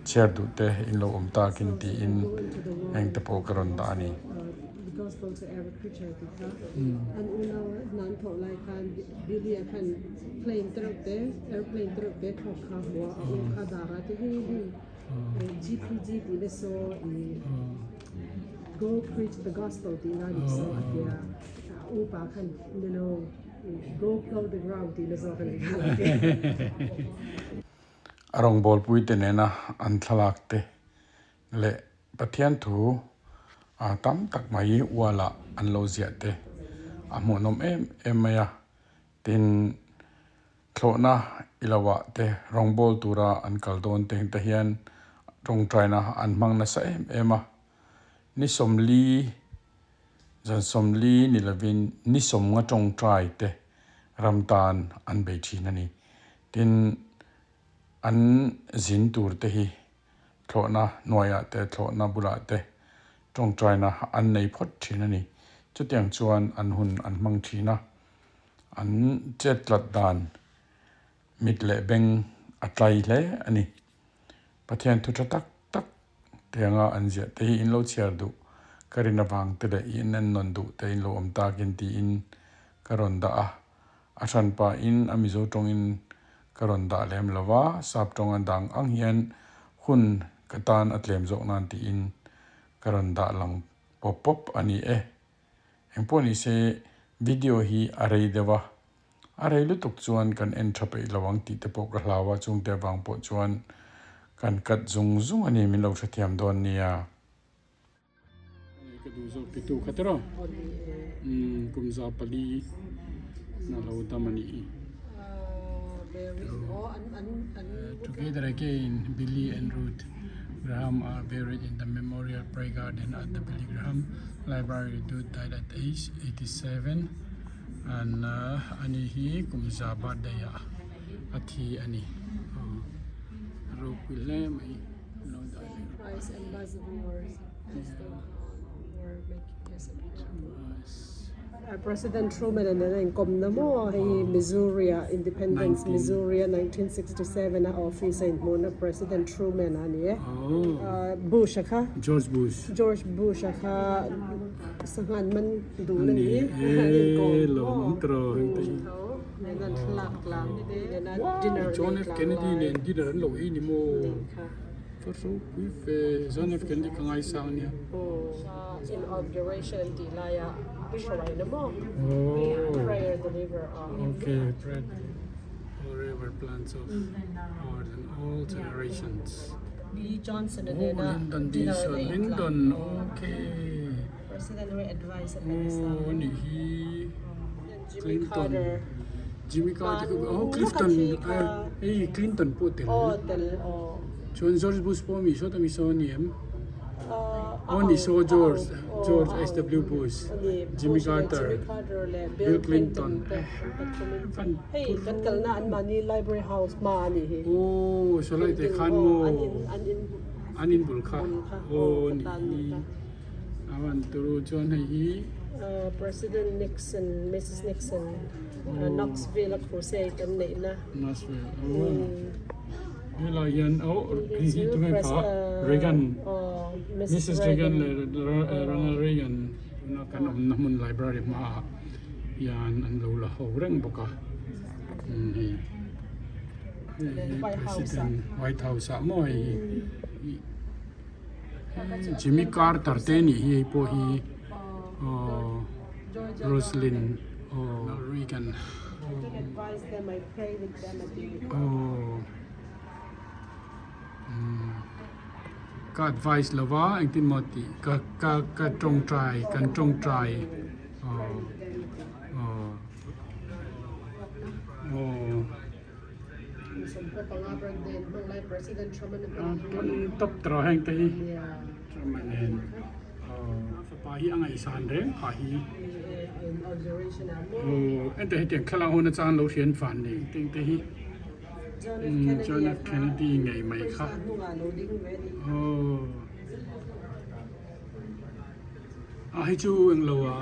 chhiar duh te in lo awm takin tiin heng te pawh ka rawn dah a ni. A rawngbawlpui te nena an thlalak te leh Pathian thu a tam tak mai wall ah an lo ziah te a hmuhnawm em em mai a, tin thlawhna i lo ah te rawngbâwl tura an kal dawn te te hian tawngtaina an hmang nasa em em a, ni sawmli. Zan sawmli ni lovin ni sawmnga tawngtai te ram tan an bei thin a ni. Tin, an zin tur te hi thlawhna hnuaiah te, thlawhna bulah te tawngtaina an nei phawt thin a ni. Chutiang chuan an hun an hmang thin a, an chet tlat dan mit leh beng a tlai hle a ni. Pathian thu tha tak tak tianga an ziah te hi in lo chhiar duh ka rin avang te leh i en nawn duh te in lo awm takin tiin ka rawn dah a, a hran pahin a Mizo tawngin ka rawn dah lem lo va, sap tawng a dang ang hian hun ka tan a tlem zawk nan tiin ka rawn dah lang pawp pawp a ni e. Engpawh ni se video hi a rei deuh a, A rei lutuk chuan kan en tha peih lo ang tih te pawh ka hlau a, chungte avang pawh chuan kan cut zung zung a ni, min lo hrethiam dawn nia. Ka duh zawk ti tu kha tiraw? Umm kum za pali na lo dam a nih hi. Together again, Billy and Ruth Graham are buried in the Memorial Prayer Garden at the Billy Graham Library. Ruth died at age 87. An ani hi kum za birthday ah a thi a ni a ropui hle mai lo dah leh President Truman an an inkawm na maw hei Missouri ah Independence Missouri a 1967 a office a inhmuhna President Truman a ni e Bush a kha George Bush George Bush a kha Sanghan man duh na ni e lawm awm tawh John F Kennedy nen dinner an lo ei ni maw ka ropui fe John F Kennedy ka ngaisang ania Inauguration tih laia hruai na maw prayer deliver a okay prayer forever plans of our and all generations B Johnson a nena dinner an ei Lyndon okay President rawih advice a pe nasa. Aw anih hi. Jimmy Carter Jimmy Carter kha oh Clifton hei Clinton pawh tel aw tel aw chuan George Bush pawh mi sawt a mi saw a ni em aw ni saw George George H W Bush Jimmy Carter Bill Clinton van hei kan kalna an mahni library house hma a nih hi aw sawlai te khan maw an in bul kha aw ni hi. A van turu chuan hei hi. President Nixon, Mrs Nixon, Knoxville a crusade an neihna. Knoxville aw. Helai hian oh hei hi tunge kha Reagan Mrs Reagan leh Ronald Reagan tuna kan awmna hmun library hmaah hian an lo la ho reng bawk a hei hi President White House ah maw hei hi. Jimmy Carter te nih hi hei pawh hi aww Rosalynn aww Reagan aww umm ka advice lo va engtin maw tih ka ka ka tawngtai kan tawngtai aww aww aww. Top tawh heng te hi Trump a nen fapa hi a ngaihsan reng phah hi ente hetiang thlalak hun atang lo hrian fan ni teng te hi John F Kennedy ngei mai kha a hei chu englo a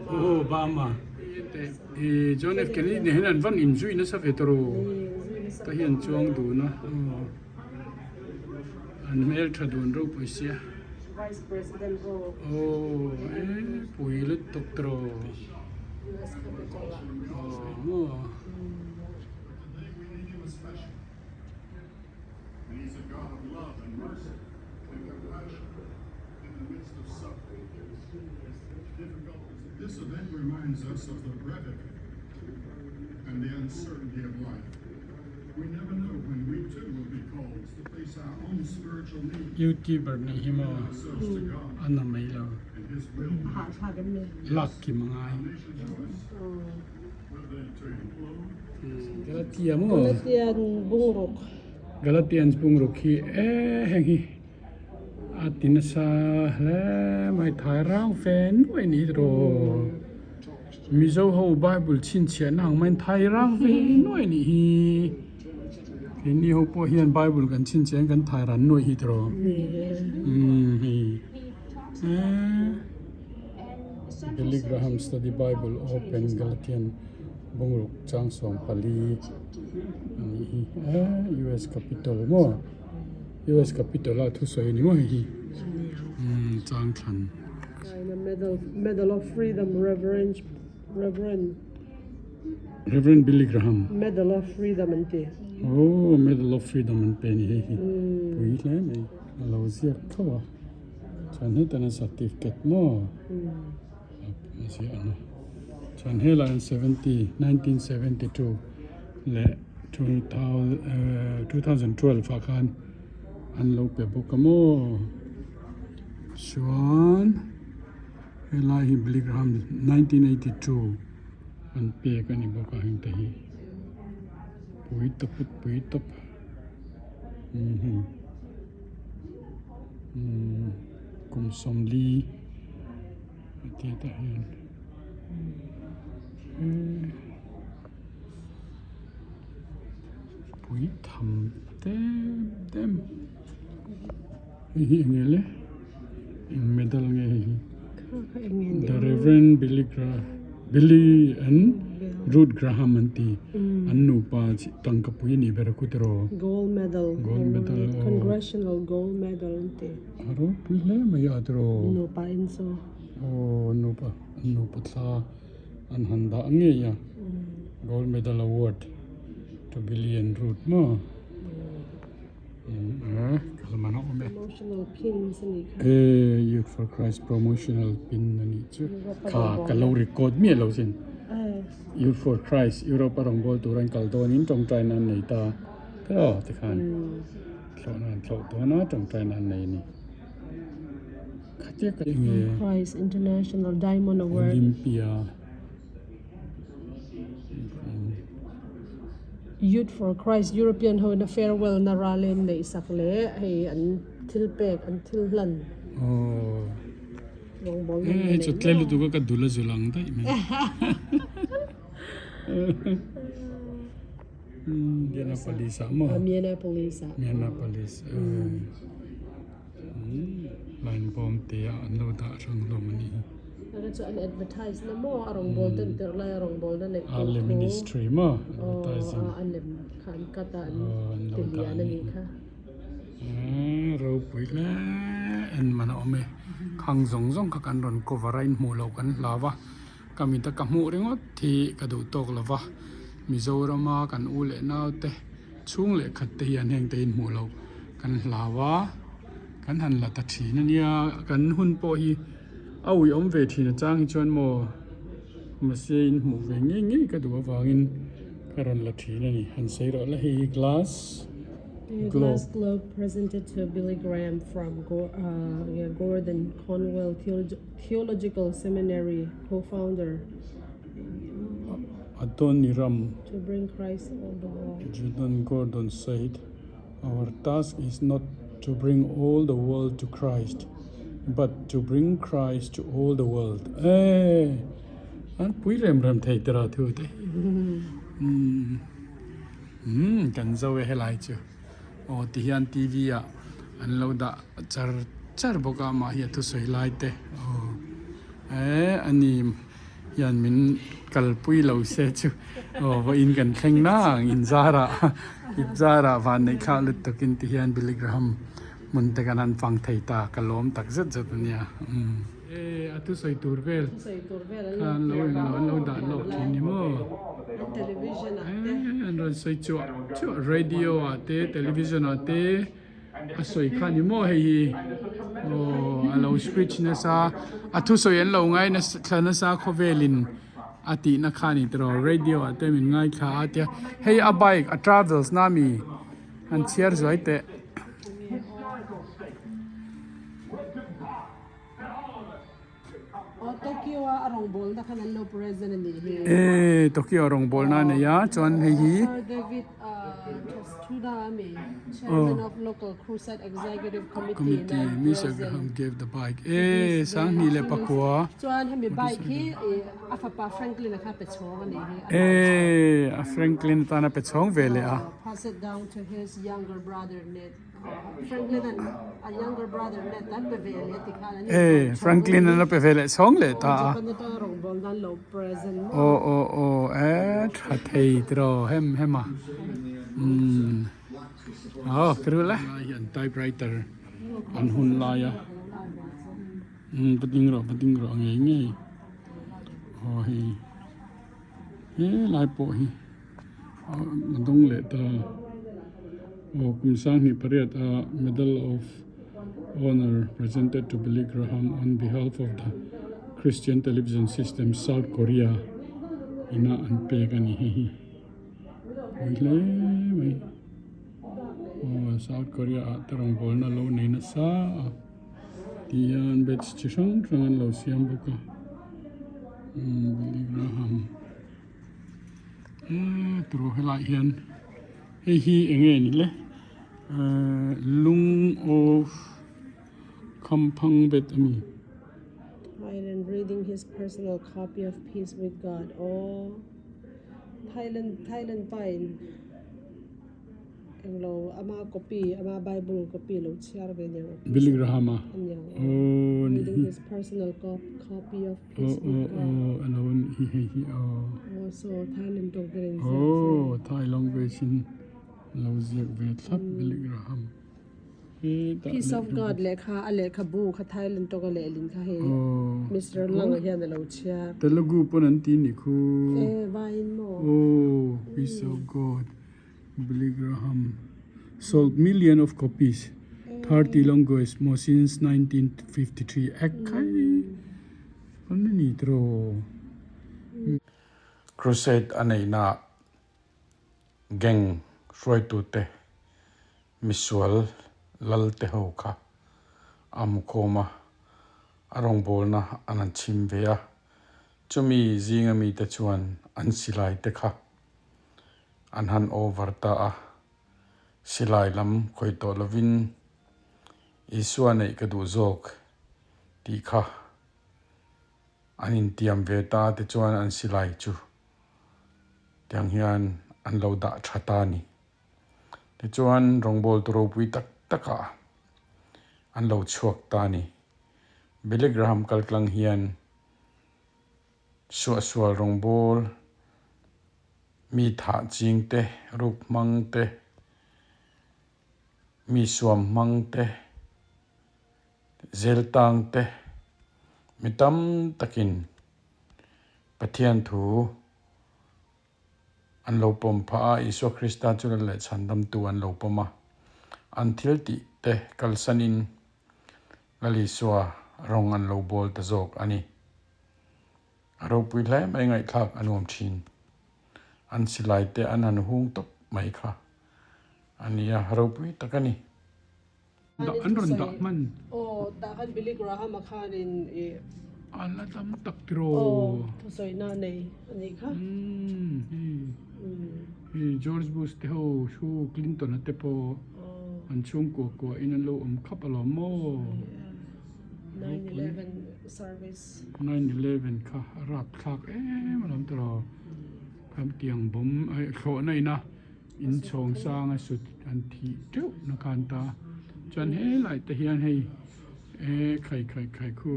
Obama. Ih John F Kennedy nen hian an van inzui nasa ve tawh ro ta hi an chuang dun a aw an hmel tha dun ropui sia aw e pui lutuk tawh ro aw maw. This event reminds us of the brevity and the uncertainty of life. We never know when we too will be called to face our own spiritual needs. Youtuber nih hi maw a na mai lo lak kim a ngai. Galatia maw? Galatian bungruk. Galatians bungruk hi e heng hi A ti nasa hle mai thai rang fe nuai ni tiraw Mizo ho Bible chhinchhiah na ang maiin thai rang fe nuai ni hi keini ho pawh hian Bible kan chhinchhiah in kan thai ran nuai hi tiraw umm hei eee Billy Graham Study Bible Open Galatian bungruk chang 14 a nih hi eee US Capitol maw. US Capitol a thusawi ni maw hei hi umm chang thlan. China Medal Medal of Freedom Reverend Reverend Reverend Billy Graham Medal of Freedom an ti. Oh Medal of Freedom an pe ni hei hi pui hle mai a lo ziak tho a chuan hetana certificate maw a ziah a ni chuan helai an 70 1972 leh 2012 ah khan an lo pe bawk a maw chuan helai hi Billy Graham 1982 an pek a ni bawk a heng te hi pui tawp pui tawp kum 40 a tih tah hian. Pui tham dem dem hei hi eng nge le eng medal nge hei hi the reverend Billy Graham Billy and Ruth Graham an ti an nupa chi tangka pui a nih ber a kut erawh gold medal gold medal aw congressional gold medal an ti a ropui hle mai a tiraw nupa in chu aw nupa nupa thla. An han dah ngei a, Gold Medal Award to Billy and Ruth maw? Eh, kalman a awm e. Promotional pins a nih kha. Eh, Youth for Christ promotional pin a nih chu. Kha, ka lo record miah lo sin. Youth for Christ Europe a rawn bawl tur an kal dawnin tawngtai nan nei ta. Tiraw tikhan thlawhna an thlawh dawn a, tawngtai nan nei a ni. Christ International Diamond Award. Olympia. Youth for Christ European ho ina farewell na rally an neih sak leh hei an thil pek an thil hlan rawngbawl na Hei chu tle lutuk a ka dul a zul ang daih mai. Minneapolis ah maw? Minneapolis ah. Minneapolis. Line bawm te ah an lo dah hrang hlawm a nih hi. Hei chu an advertise na maw a rawngbawl ten tirh lai a rawngbawl na neih tur Arle thu. Ministry maw advertising. Aw a lem kha an cut a an ti lian a nih kha. Ropui hle en man a awm e. Khang zawng zawng kha kan rawn cover a inhmuh loh kan hlau a. Ka mit a ka hmuh ringawt hi ka duh tawk lo va. Mizorama kan u leh naute chhung leh khat te hian heng te inhmuh loh kan hlau a. Kan han la ta thin a nia. Kan hun pawh hi a uiawm ve thin a chang hi chuan maw mahse inhmuh ve ngei ngei ka duh avangin ka rawn la thin a ni. Han sawi rawh la hei hi glass. A glass globe presented to Billy Graham from Gordon Conwell Theological Seminary co-founder Adoniram to bring Christ all the world. Judon Gordon said, Our task is not to bring all the world to Christ, but to bring Christ to all the world. Eh, an pui rem rem thei tera thu te. Umm kan zo e helai chu aw ti hian tv ah an lo dah char char bawk a amah hi a thusawi lai te aw eh ani hian min kalpui lo se chu aw vawiin kan thleng nang in zarah in zarah van neih thlak lutuk in ti hian Billy Graham hmun te kan han fang thei ta ka lawm tak zet zet ania umm. E a thusawi tur vel kha an lo englo an lo dah lawk thin ni maw? E an rawn sawi chuah chuah radio ah te television ah te a sawi kha ni maw hei hi aw a lo speech nasa a thusawi an lo ngai nasa thla nasa khawvelin a tihna kha a ni tiraw radio ah te min ngaithla a tia hei a bike a travels na mi han chhiar zuai teh. Aw Tokyo a a rawngbawlna khan an lo present a nih hi. E Tokyo a rawngbawlna a nei a chuan hei hi. Sir David Tsuda a mi Chairman of Local Crusade Executive Committee in an Mister Graham gave the bike e Sanghni leh pakua. Chuan hemi bike hi a fapa Franklin a kha pe chhawng a nih hi. E a Franklin atana pe chhawng ve leh a. Pass it down to his younger brother Ned. E Franklin an a pe ve leh chhawng leh ta a. Aw aw aw e tha thei tiraw hem hem a umm aw ka ru le. Lai hi an typewriter an hun lai a umm va ding rawh va ding rawh ngei ngei aw hei he lai pawh hi. A dawng leh ta. Aw kum sanghnih pariat a Medal of Honor presented to Billy Graham on behalf of the Christian Television System South Korea ina an pek a ni hei hi. Pawi hle mai. Aw South Korea ah te rawngbawlna lo nei nasa a tih hian batch chi hrang hrang an lo siam bawk a. Billy Graham. Turu helaiah hian hei hi eng nge ni le lung of khamphang bet a ni. Thailand reading his personal copy of peace with God aw Thailand Thailand pa in. Englo ama copy ama bible copy lo chhiar ve aniang a Billy Graham a aniang aw ni reading hi his personal copy of aw peace aw with God aw alo ni hi hei hi aw aw so Thailand tawng te in ziak aw Thai language in lo ziak ve thlap Billy Graham he tah Peace of lehkhabu God lehkha a lehkhabu kha Thailand tawng a lehlin kha hei aw Mister Lang ah hian alo chhiar Telugu pawn an ti ni khu e vain maw aw Peace of God Billy Graham sold million of copies 30 language maw since 1953 ekhai an ni tiraw. Crusade a neihna gang hruaitute misual lal te ho kha a mu khawm a, a rawngbawlna an han chhim ve a, chumi zinga mite chuan an silai te kha. an han over ta a, silai lam khawih tawh lovin Isua neih ka duh zawk tih kha an intiam ve ta tichuan an silai chu tiang hian an lo dah tha ta a ni. Tichuan rawngbawl tu ropui tak takah an lo chhuak ta a ni. Billy Graham kaltlang hian suahsual rawngbawl mi thah ching te, ruk hmang te, mi suam hmang te, zel tang te, mi tam takin Pathian thu an lo pawm phah a, Isua Krista chu lal leh chhandamtu an lo pawm a, an thil tih te kalsanin Lal Isua rawng an lo bawl ta zawk a ni. A ropui hle mai ngaihthlak a nuam thin. An silai te an han hung tawp mai kha a nia, ropui tak a ni. An rawn dah hman. Aw, tah khan Billy Graham-a khanin i. A la tam tak tiraw. Aw, thusawiina nei a nih kha. Umm, hei, hei George Bush te ho thu Clinton-a te pawh an chhungkua kua in an lo awm khap alawm maw. 9/11 service. 9/11 kha a rapthlak em alawm tiraw. Kham tiang bawm thlawhna ina. In chhawng sang a sut an thih teuh na khan ta chuan helai te hian hei eh khai khai khai khu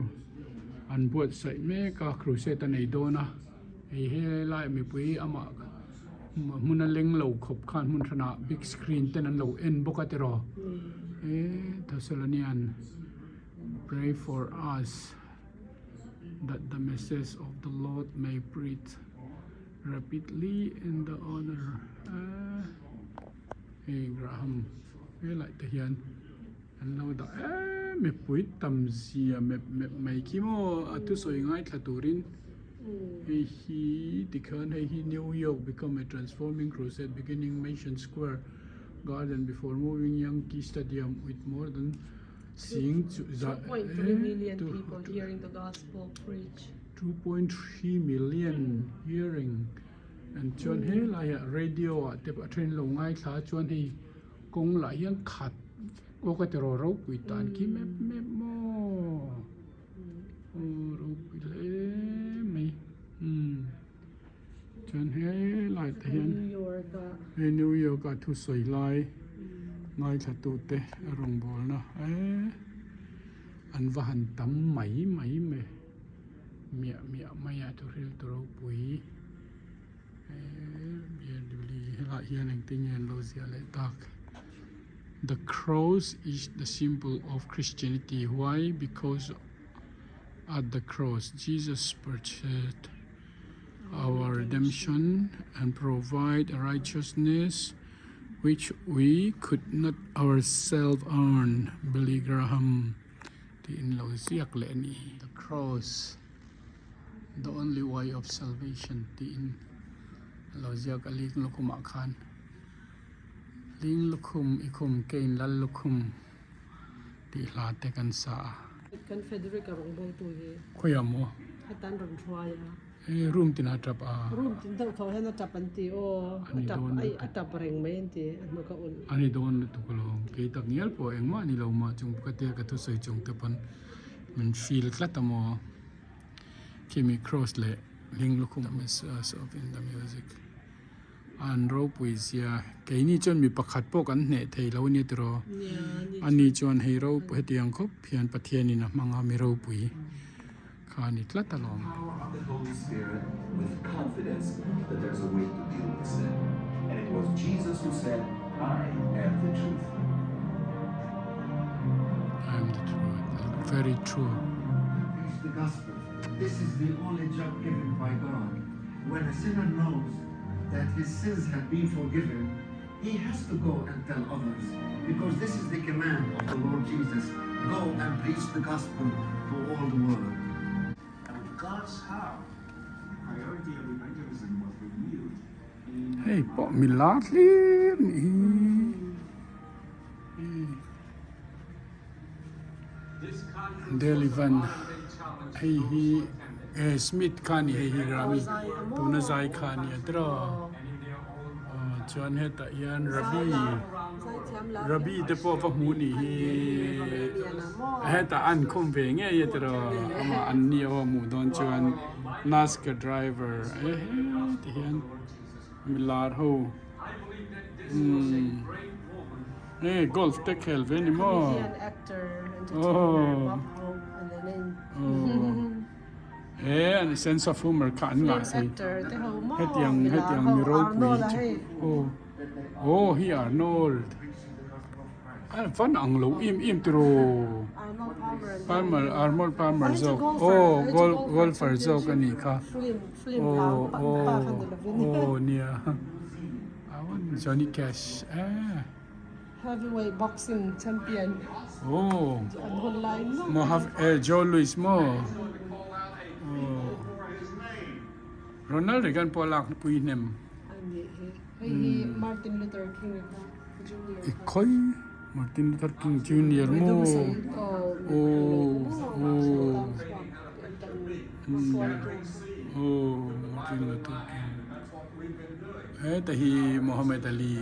an buatsaih mek a crusade a nei dawn a hei helai mipui amah hmun a leng lo khawp khan hmun hranah big screen ten an lo en bawk a tiraw eh Thessalonian pray for us that the message of the Lord may preach. Rapidly in the order hei Graham helai te hian an lo dah em mipui tam zia mep mep mai khi maw a thusawi ngaithla turin hei hi tikhian hei hi New York become a transforming crusade beginning Madison Square Garden before moving Yankee Stadium with more than sing chu za 2.3 million hearing an chuan helaiah radio ah te a then lo ngaithla a chuan hei kawng lah hian khat aw ka ti rawh ropui tan khi mep mep maw aw ropui hle mai umm chuan helai te hian hei New York ah thusawi lai ngaithla tute a rawngbawlna eee. An va han tam mai mai mai miah miah mai a thuhril tu ropui helaiah hian engtin nge an lo ziah leh tak the cross is the symbol of Christianity why because at the cross Jesus purchased our redemption and provide righteousness which we could not ourselves earn, Billy Graham tiin lo ziak leh a ni. The cross, the only way of salvation tiin a lo ziak a ling lukhumah khan. Ling lukhum i khum kein lal lukhum tih hla te kan sa a. Kan Frederick a rawn bawltu hi. Khawiah maw? Heta an rawn hruai a. Hei room tin a tap a. Room tin deuh tho hian a tap an ti aw. A tap ai a tap reng mai an ti a hnuk a ulh. A ni dawn lutuk alawm. Kei tak ngial pawh engmah ni lo mah chung ka tia ka thusawi chung te pawn min feel tlat a maw. Khimi cross leh hling lukhum of in the music an ropui zia keini chuan mi pakhat pawh kan hneh thei lo ania tiraw. Ani chuan hei ropui hetiang khawp hian Pathianin a hmang a mi ropui. Kha a ni tlat alawm. Power of the Holy Spirit with confidence that there's a way to deal with sin. And it was Jesus who said, I am the truth. I am the truth. Very true. Preach the gospel. This is the only job given by God. When a sinner knows that his sins have been forgiven, he has to go and tell others because this is the command of the Lord Jesus. Go and preach the gospel to all the world. And with God's help, the priority of evangelism was renewed in Hei pawh mi lar hlir nih hi. Delhi van hei hi eh Smith kha a ni hei hi Rami tuna zai kha a ni a tiraw. Chuan hetah hian Rabbi Rabbi te pawh va hmuh nih hi hetah an khawm ve ngei a tiraw amah an ni aw hmuh dawn chuan NASCAR driver e he ti hian milar ho umm hei golf te khel ve ni maw aw aw. He an sense of humor kha an ngah si. Hetiang hetiang mi ropui chu aw aw hi Arnold a van ang lo im im tiraw Palmer Arnold Palmer zawk aw golfer zawk a nih kha aw aw aw nia Johnny Cash eh. Heavyweight boxing champion Oh. An hun lai maw? Mo have eh Joe Louis maw? Oh. Ronald Reagan pawh lak pui hnem. Ani hi. Hei hi Martin Luther King Jr. I khoi Martin Luther King Jr. maw? Oh. Oh. Oh, Martin Luther King. Heta hi Muhammad Ali.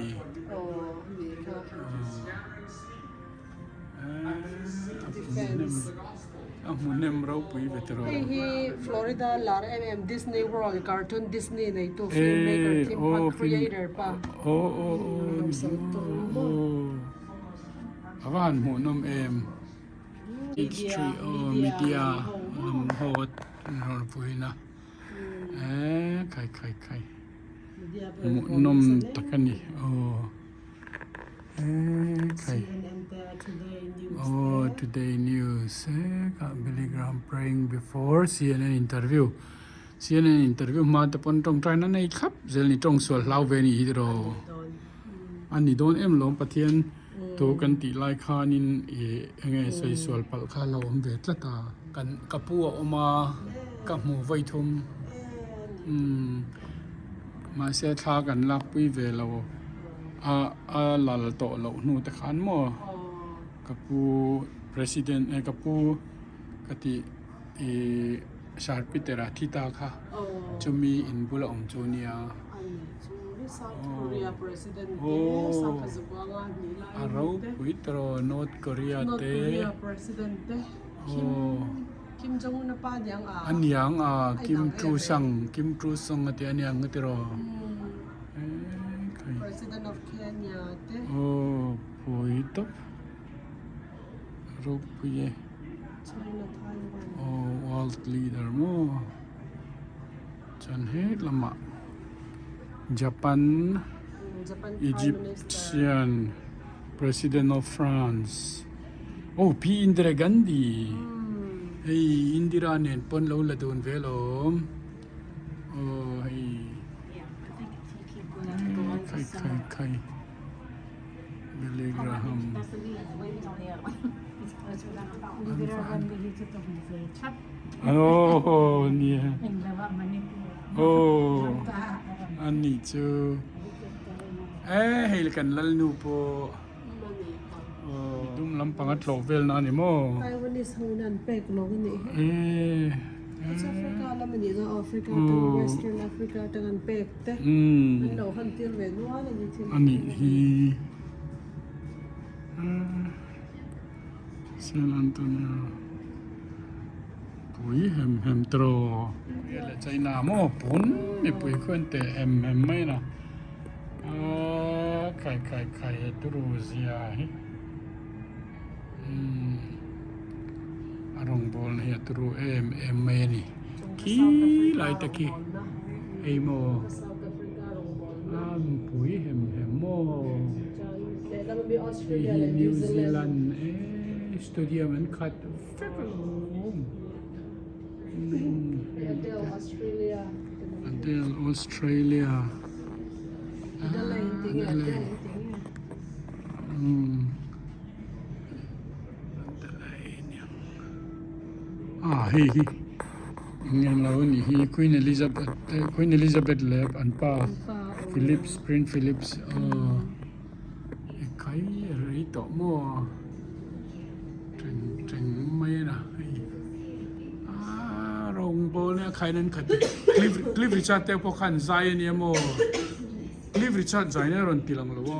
A hmuhnem ropui ve tiraw. Hei hi Florida lar em em Disney World cartoon Disney neitu film maker theme park creator pa. Aw aw aw a va han hmuhnawm em. History aw media lam ho a rawn puiin a. Eee khai khai khai hmuhnawm tak a ni aw eee khai aw today news eee kha Billy Graham praying before C_N_N interview C_N_N interview hma te pawn tawngtai na nei thlap zel a ni tawng sual hlau ve a ni hi tiraw a ni dawn em lawm Pathian thu kan tih lai khanin ih eng nge sawi sual palh kha a lo awm ve tlat a. Kan ka pu a awm a ka hmu vawi thum umm mahse thla kan lak pui ve lo a a lal tawh loh hnu te khan maw ka pu president eh ka pu ka tih ih Sir Peter a thi ta kha chumi in bula awm chu nia aw a ropui tawh North Korea te. Kim Jong Un a pa niang a. A niang a Kim Chu Sang Kim Chu Sung a ti a niang a tiraw. President of Kenya te. Aw pui tawp ropui e. China Taiwan. Aw world leader maw. Chuan he lamah Japan Egyptian President of France. Aw Pi Indira Gandhi hei Indira nen pawn lo la dun ve alawm aw hei khai khai khai Billy Graham aw nia aw ani chu e hei kan lalnu pawh. Dum lampang a tlawh vel na a ni maw? Taiwanese ho in an pek lo a nih hi. South Africa lam a nih na Africa atang Western Africa atang an pek te an lo han tir ve nual a ni thil. A nih hi. San Antonio pui hem hem tiraw. China maw pawn mipui khuan teh hem hem mai na. Aaa khai khai khai he turu zia hi umm a rawngbawlna hi a turu em em mai a ni khi lai te khi hei maw a mipui hem hem maw hei hi New Zealand eee stadium an khat vek alawm. Adele Australia Adelaide ah hei hi eng lo a nih hi Queen Elizabeth Queen Elizabeth leh an pa Philips Prince Philips aw ekhai a rei tawh maw. Teng teng mai a na hei aaa rawng bawl nia khain an khat Cliff Cliff Richard te pawh khan zai a nia maw Cliff. Steve Richard zaina a rawn ti lang lo a.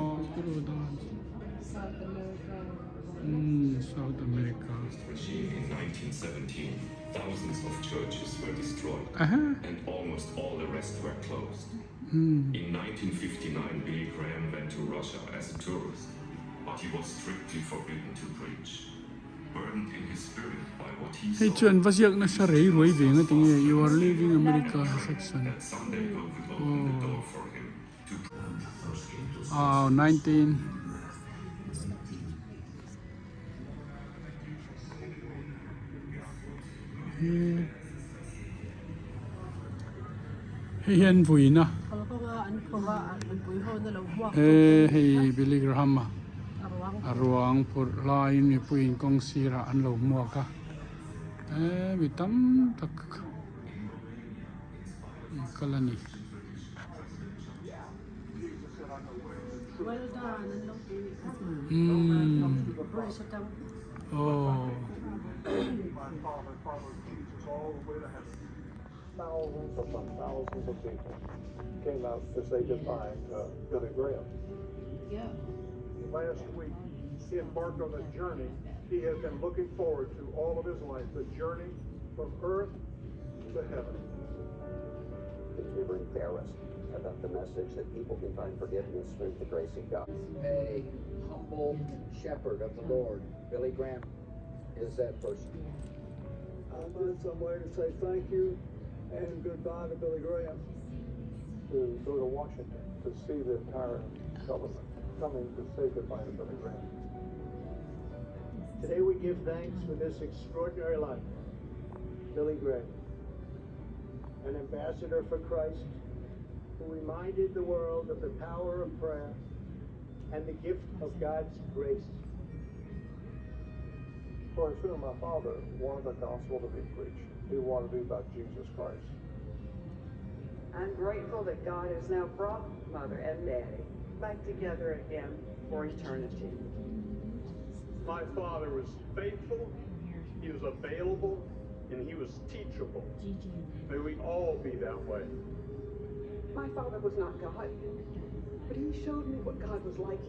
South America. Umm South America. Regime in 1917, thousands of churches were destroyed and almost all the rest were closed. In 1959, Billy Graham went to Russia as a tourist, but he was strictly forbidden to preach. Burdened in his spirit by what he Hei saw, chuan va ziak nasa rei ruai ve nga tinge you are leaving America section that someday God would open the door for him to Aw 19. Hei hian vuina he hei Billy Graham a a ruang phurh laiin mipuiin kawng sirah an lo hmuak a he mi tam tak an kal a ni. Aw. Thousands upon thousands of people came out to say goodbye to Billy Graham. Yeah. Last week, he embarked on a journey he had been looking forward to all of his life, the journey from earth to heaven. We were embarrassed about the message that people can find forgiveness through the grace of God. A humble shepherd of the Lord, Billy Graham, is that person. I find some way to say thank you and goodbye to Billy Graham. To go to Washington to see the entire government coming to say goodbye to Billy Graham. Today we give thanks for this extraordinary life, Billy Graham, an ambassador for Christ who reminded the world of the power of prayer and the gift of God's grace. For as soon my father wanted the gospel to be preached, he wanted to be about Jesus Christ. I'm grateful that God has now brought Mother and Daddy back together again for eternity. My father was faithful, he was available, and he was teachable. May we all be that way. My father was not God, but he showed me what God was like.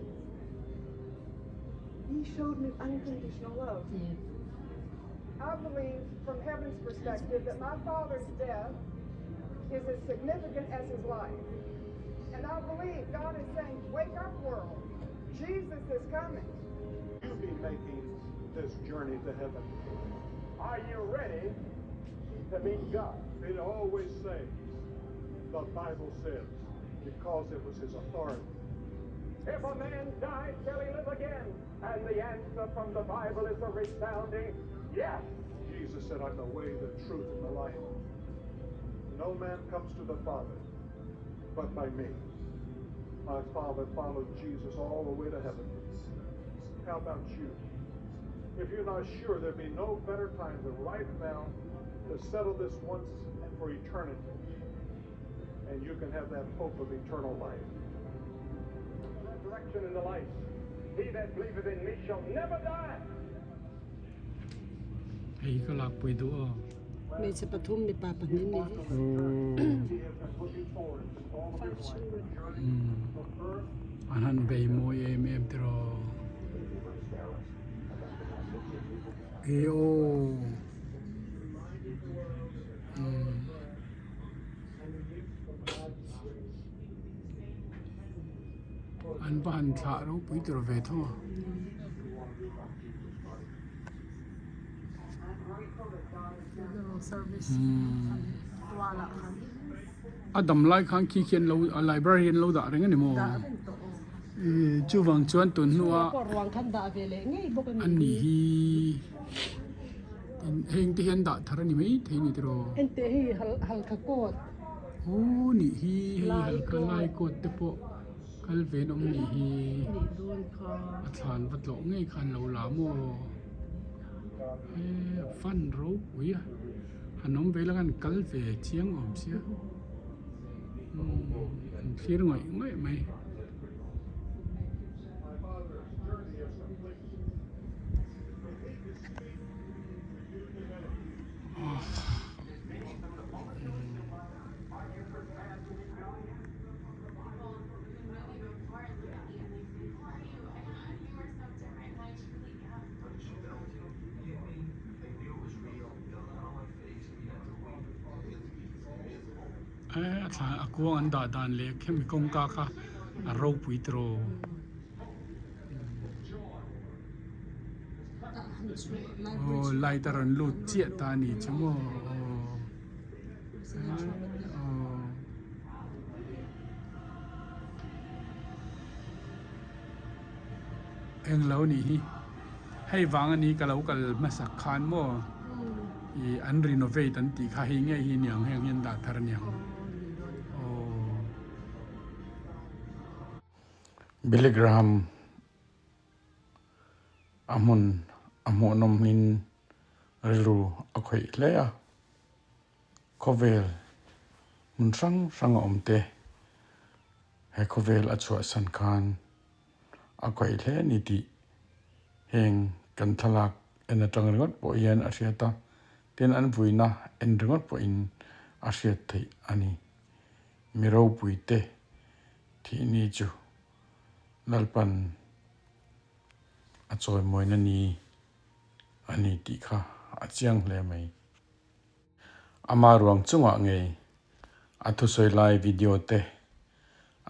He showed me unconditional love. I believe, from heaven's perspective, that my father's death is as significant as his life. And I believe God is saying, wake up, world. Jesus is coming. You be making this journey to heaven. Are you ready to meet God? He'd always say, the Bible says, because it was his authority. If a man dies, shall he live again? And the answer from the Bible is a resounding yes. Jesus said, I'm the way, the truth, and the life. No man comes to the Father but by me. My father followed Jesus all the way to heaven. How about you? If you're not sure, there'd be no better time than right now to settle this once and for eternity. And you can have that hope of eternal life. Resurrection and the life. He that believeth in me shall never die. Hei ka lakpui duh aw. Hmeichhe pathum mipa pahnih ni hi. Five children. An han bei mawi em em tiraw. E aw. An va han thlah ropui tur ve tho a. A dam lai khan khi khi an lo a library an lo dah reng a ni maw? Chuvang chuan tun hnua a ni hi heng te hian dah thar a ni mai thei a ni tiraw? Aw nih hi hei halka lai kawt te pawh kal ve an awm nih hi a thlan va tlawh ngei khan lo la maw he fan ropui a han awm ve la khan kal ve chiang awm sia umm an thlir ngawih ngawih mai. A thla a kuang an dah dan leh khemi kawngka kha a ropui tiraw. Aw light a rawn lut chiah ta a ni chu maw aw aw. Englo nih hi hei vang a ni ka lo kal hmasak khan maw ih an renovate an tih kha hei ngei hi niang heng hi an dah thar aniang aw. Billy Graham a hmun a hmuhnawm in rilru a khawih hle a. Khawvel hmun hrang hrang a awm te, he khawvel a chhuahsan khan a kaih hle a ni tih heng kan thlalak en atang ringawt pawh hian a hriat a, tin an vuina en ringawt pawhin a hriat theih a ni. Mi ropui te thih ni chu Lalpan a chawimawina ni a ni tih kha a chiang hle mai. Ama ruang chungah ngei a thusawi lai video te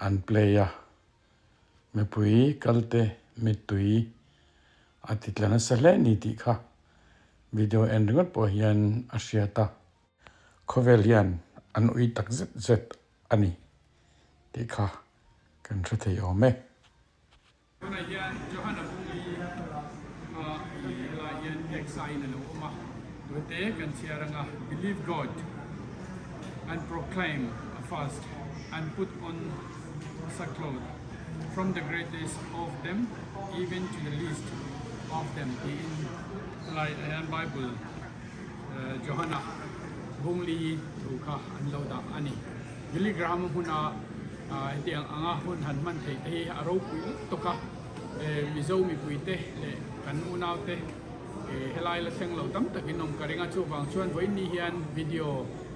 an play a, mipui kal te mittui a ti tla nasa hle ni tih kha video en ringawt pawh hian a hriat a, khawvel hian an ui tak zet zet a ni tih kha kan hre thei awm e. Tunah hian Johana Bungli kha i helai hian X a in a lo awm a, tute kan chhiar anga Believe God and proclaim a fast and put on sackcloth from the greatest of them even to the least of them tiin helai ah hian Bible Johana Bungli thu kha an lo dah a ni. Billy Graham hmuna hetiang anga hun han hman theih te hi a ropui lutuk a, Mizo mipui te leh kan unau te helai la thleng lo tam takin awm ka ring a, chuvang chuan vawiin hian video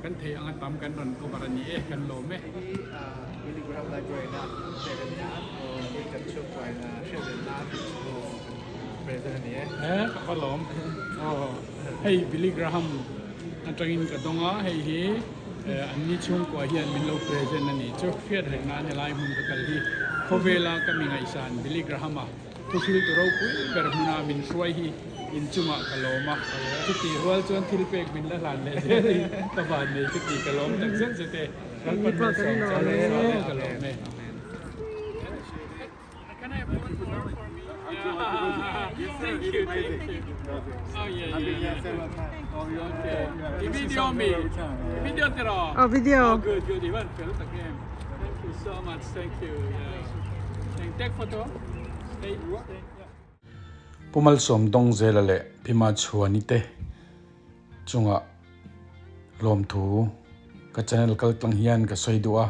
kan theih anga tam kan rawn cover a ni e, kan lawm e. Billy Graham Library na pek a ni a, hei kan chhungkuain hriat leh nan present a ni e. He ka va lawm. Aw hei Billy Graham atangin ka dawng a, hei hi An ni chhungkua hian min lo present a ni chu hriat reng nan helai hmun ka kal hi khawvela ka mi ngaihsan Billy Graham-a thuhriltu ropui ber hmuna min hruai hi inchungah ka lawm a, chuti rual chuan thil pek min la hlan leh zel hi ka van nei chuti ka lawm tak zet zet e, Lalpan min sawm chau leh zual e ka lawm e. Can I have one more for me? Thank you, thank you. Oh yeah, yeah, yeah. Okay. Video me. Video tiro. Oh, video. Oh, good, good. Ivan fel tak em. Thank you so much. Thank you. Yeah. Thank take photo. Stay, stay. Yeah. Pumalsawm dawng zela leh Phima Chhuani te chungah lawmthu ka channel kal tlang hian ka sawi duh a,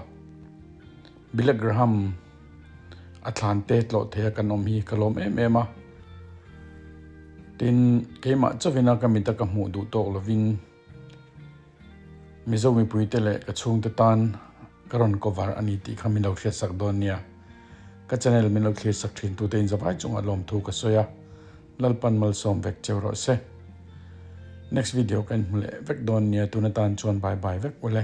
Billy Graham a thlan te tlawh thei a kan awm hi ka lawm em em a, tin keimah chauhin a ka mit a ka hmuh duh tawk lovin Mizo mipui te leh ka chhungte tan ka rawn cover a ni tih kha min lo hriatsak dawn nia, ka channel min lo thlirsak thin tute in zavai chungah lawmthu ka sawi a. Lalpan malsawm vek cheu rawh se. Next video ka inhmu leh vek dawn nia tun atan chuan bye bye vek ule.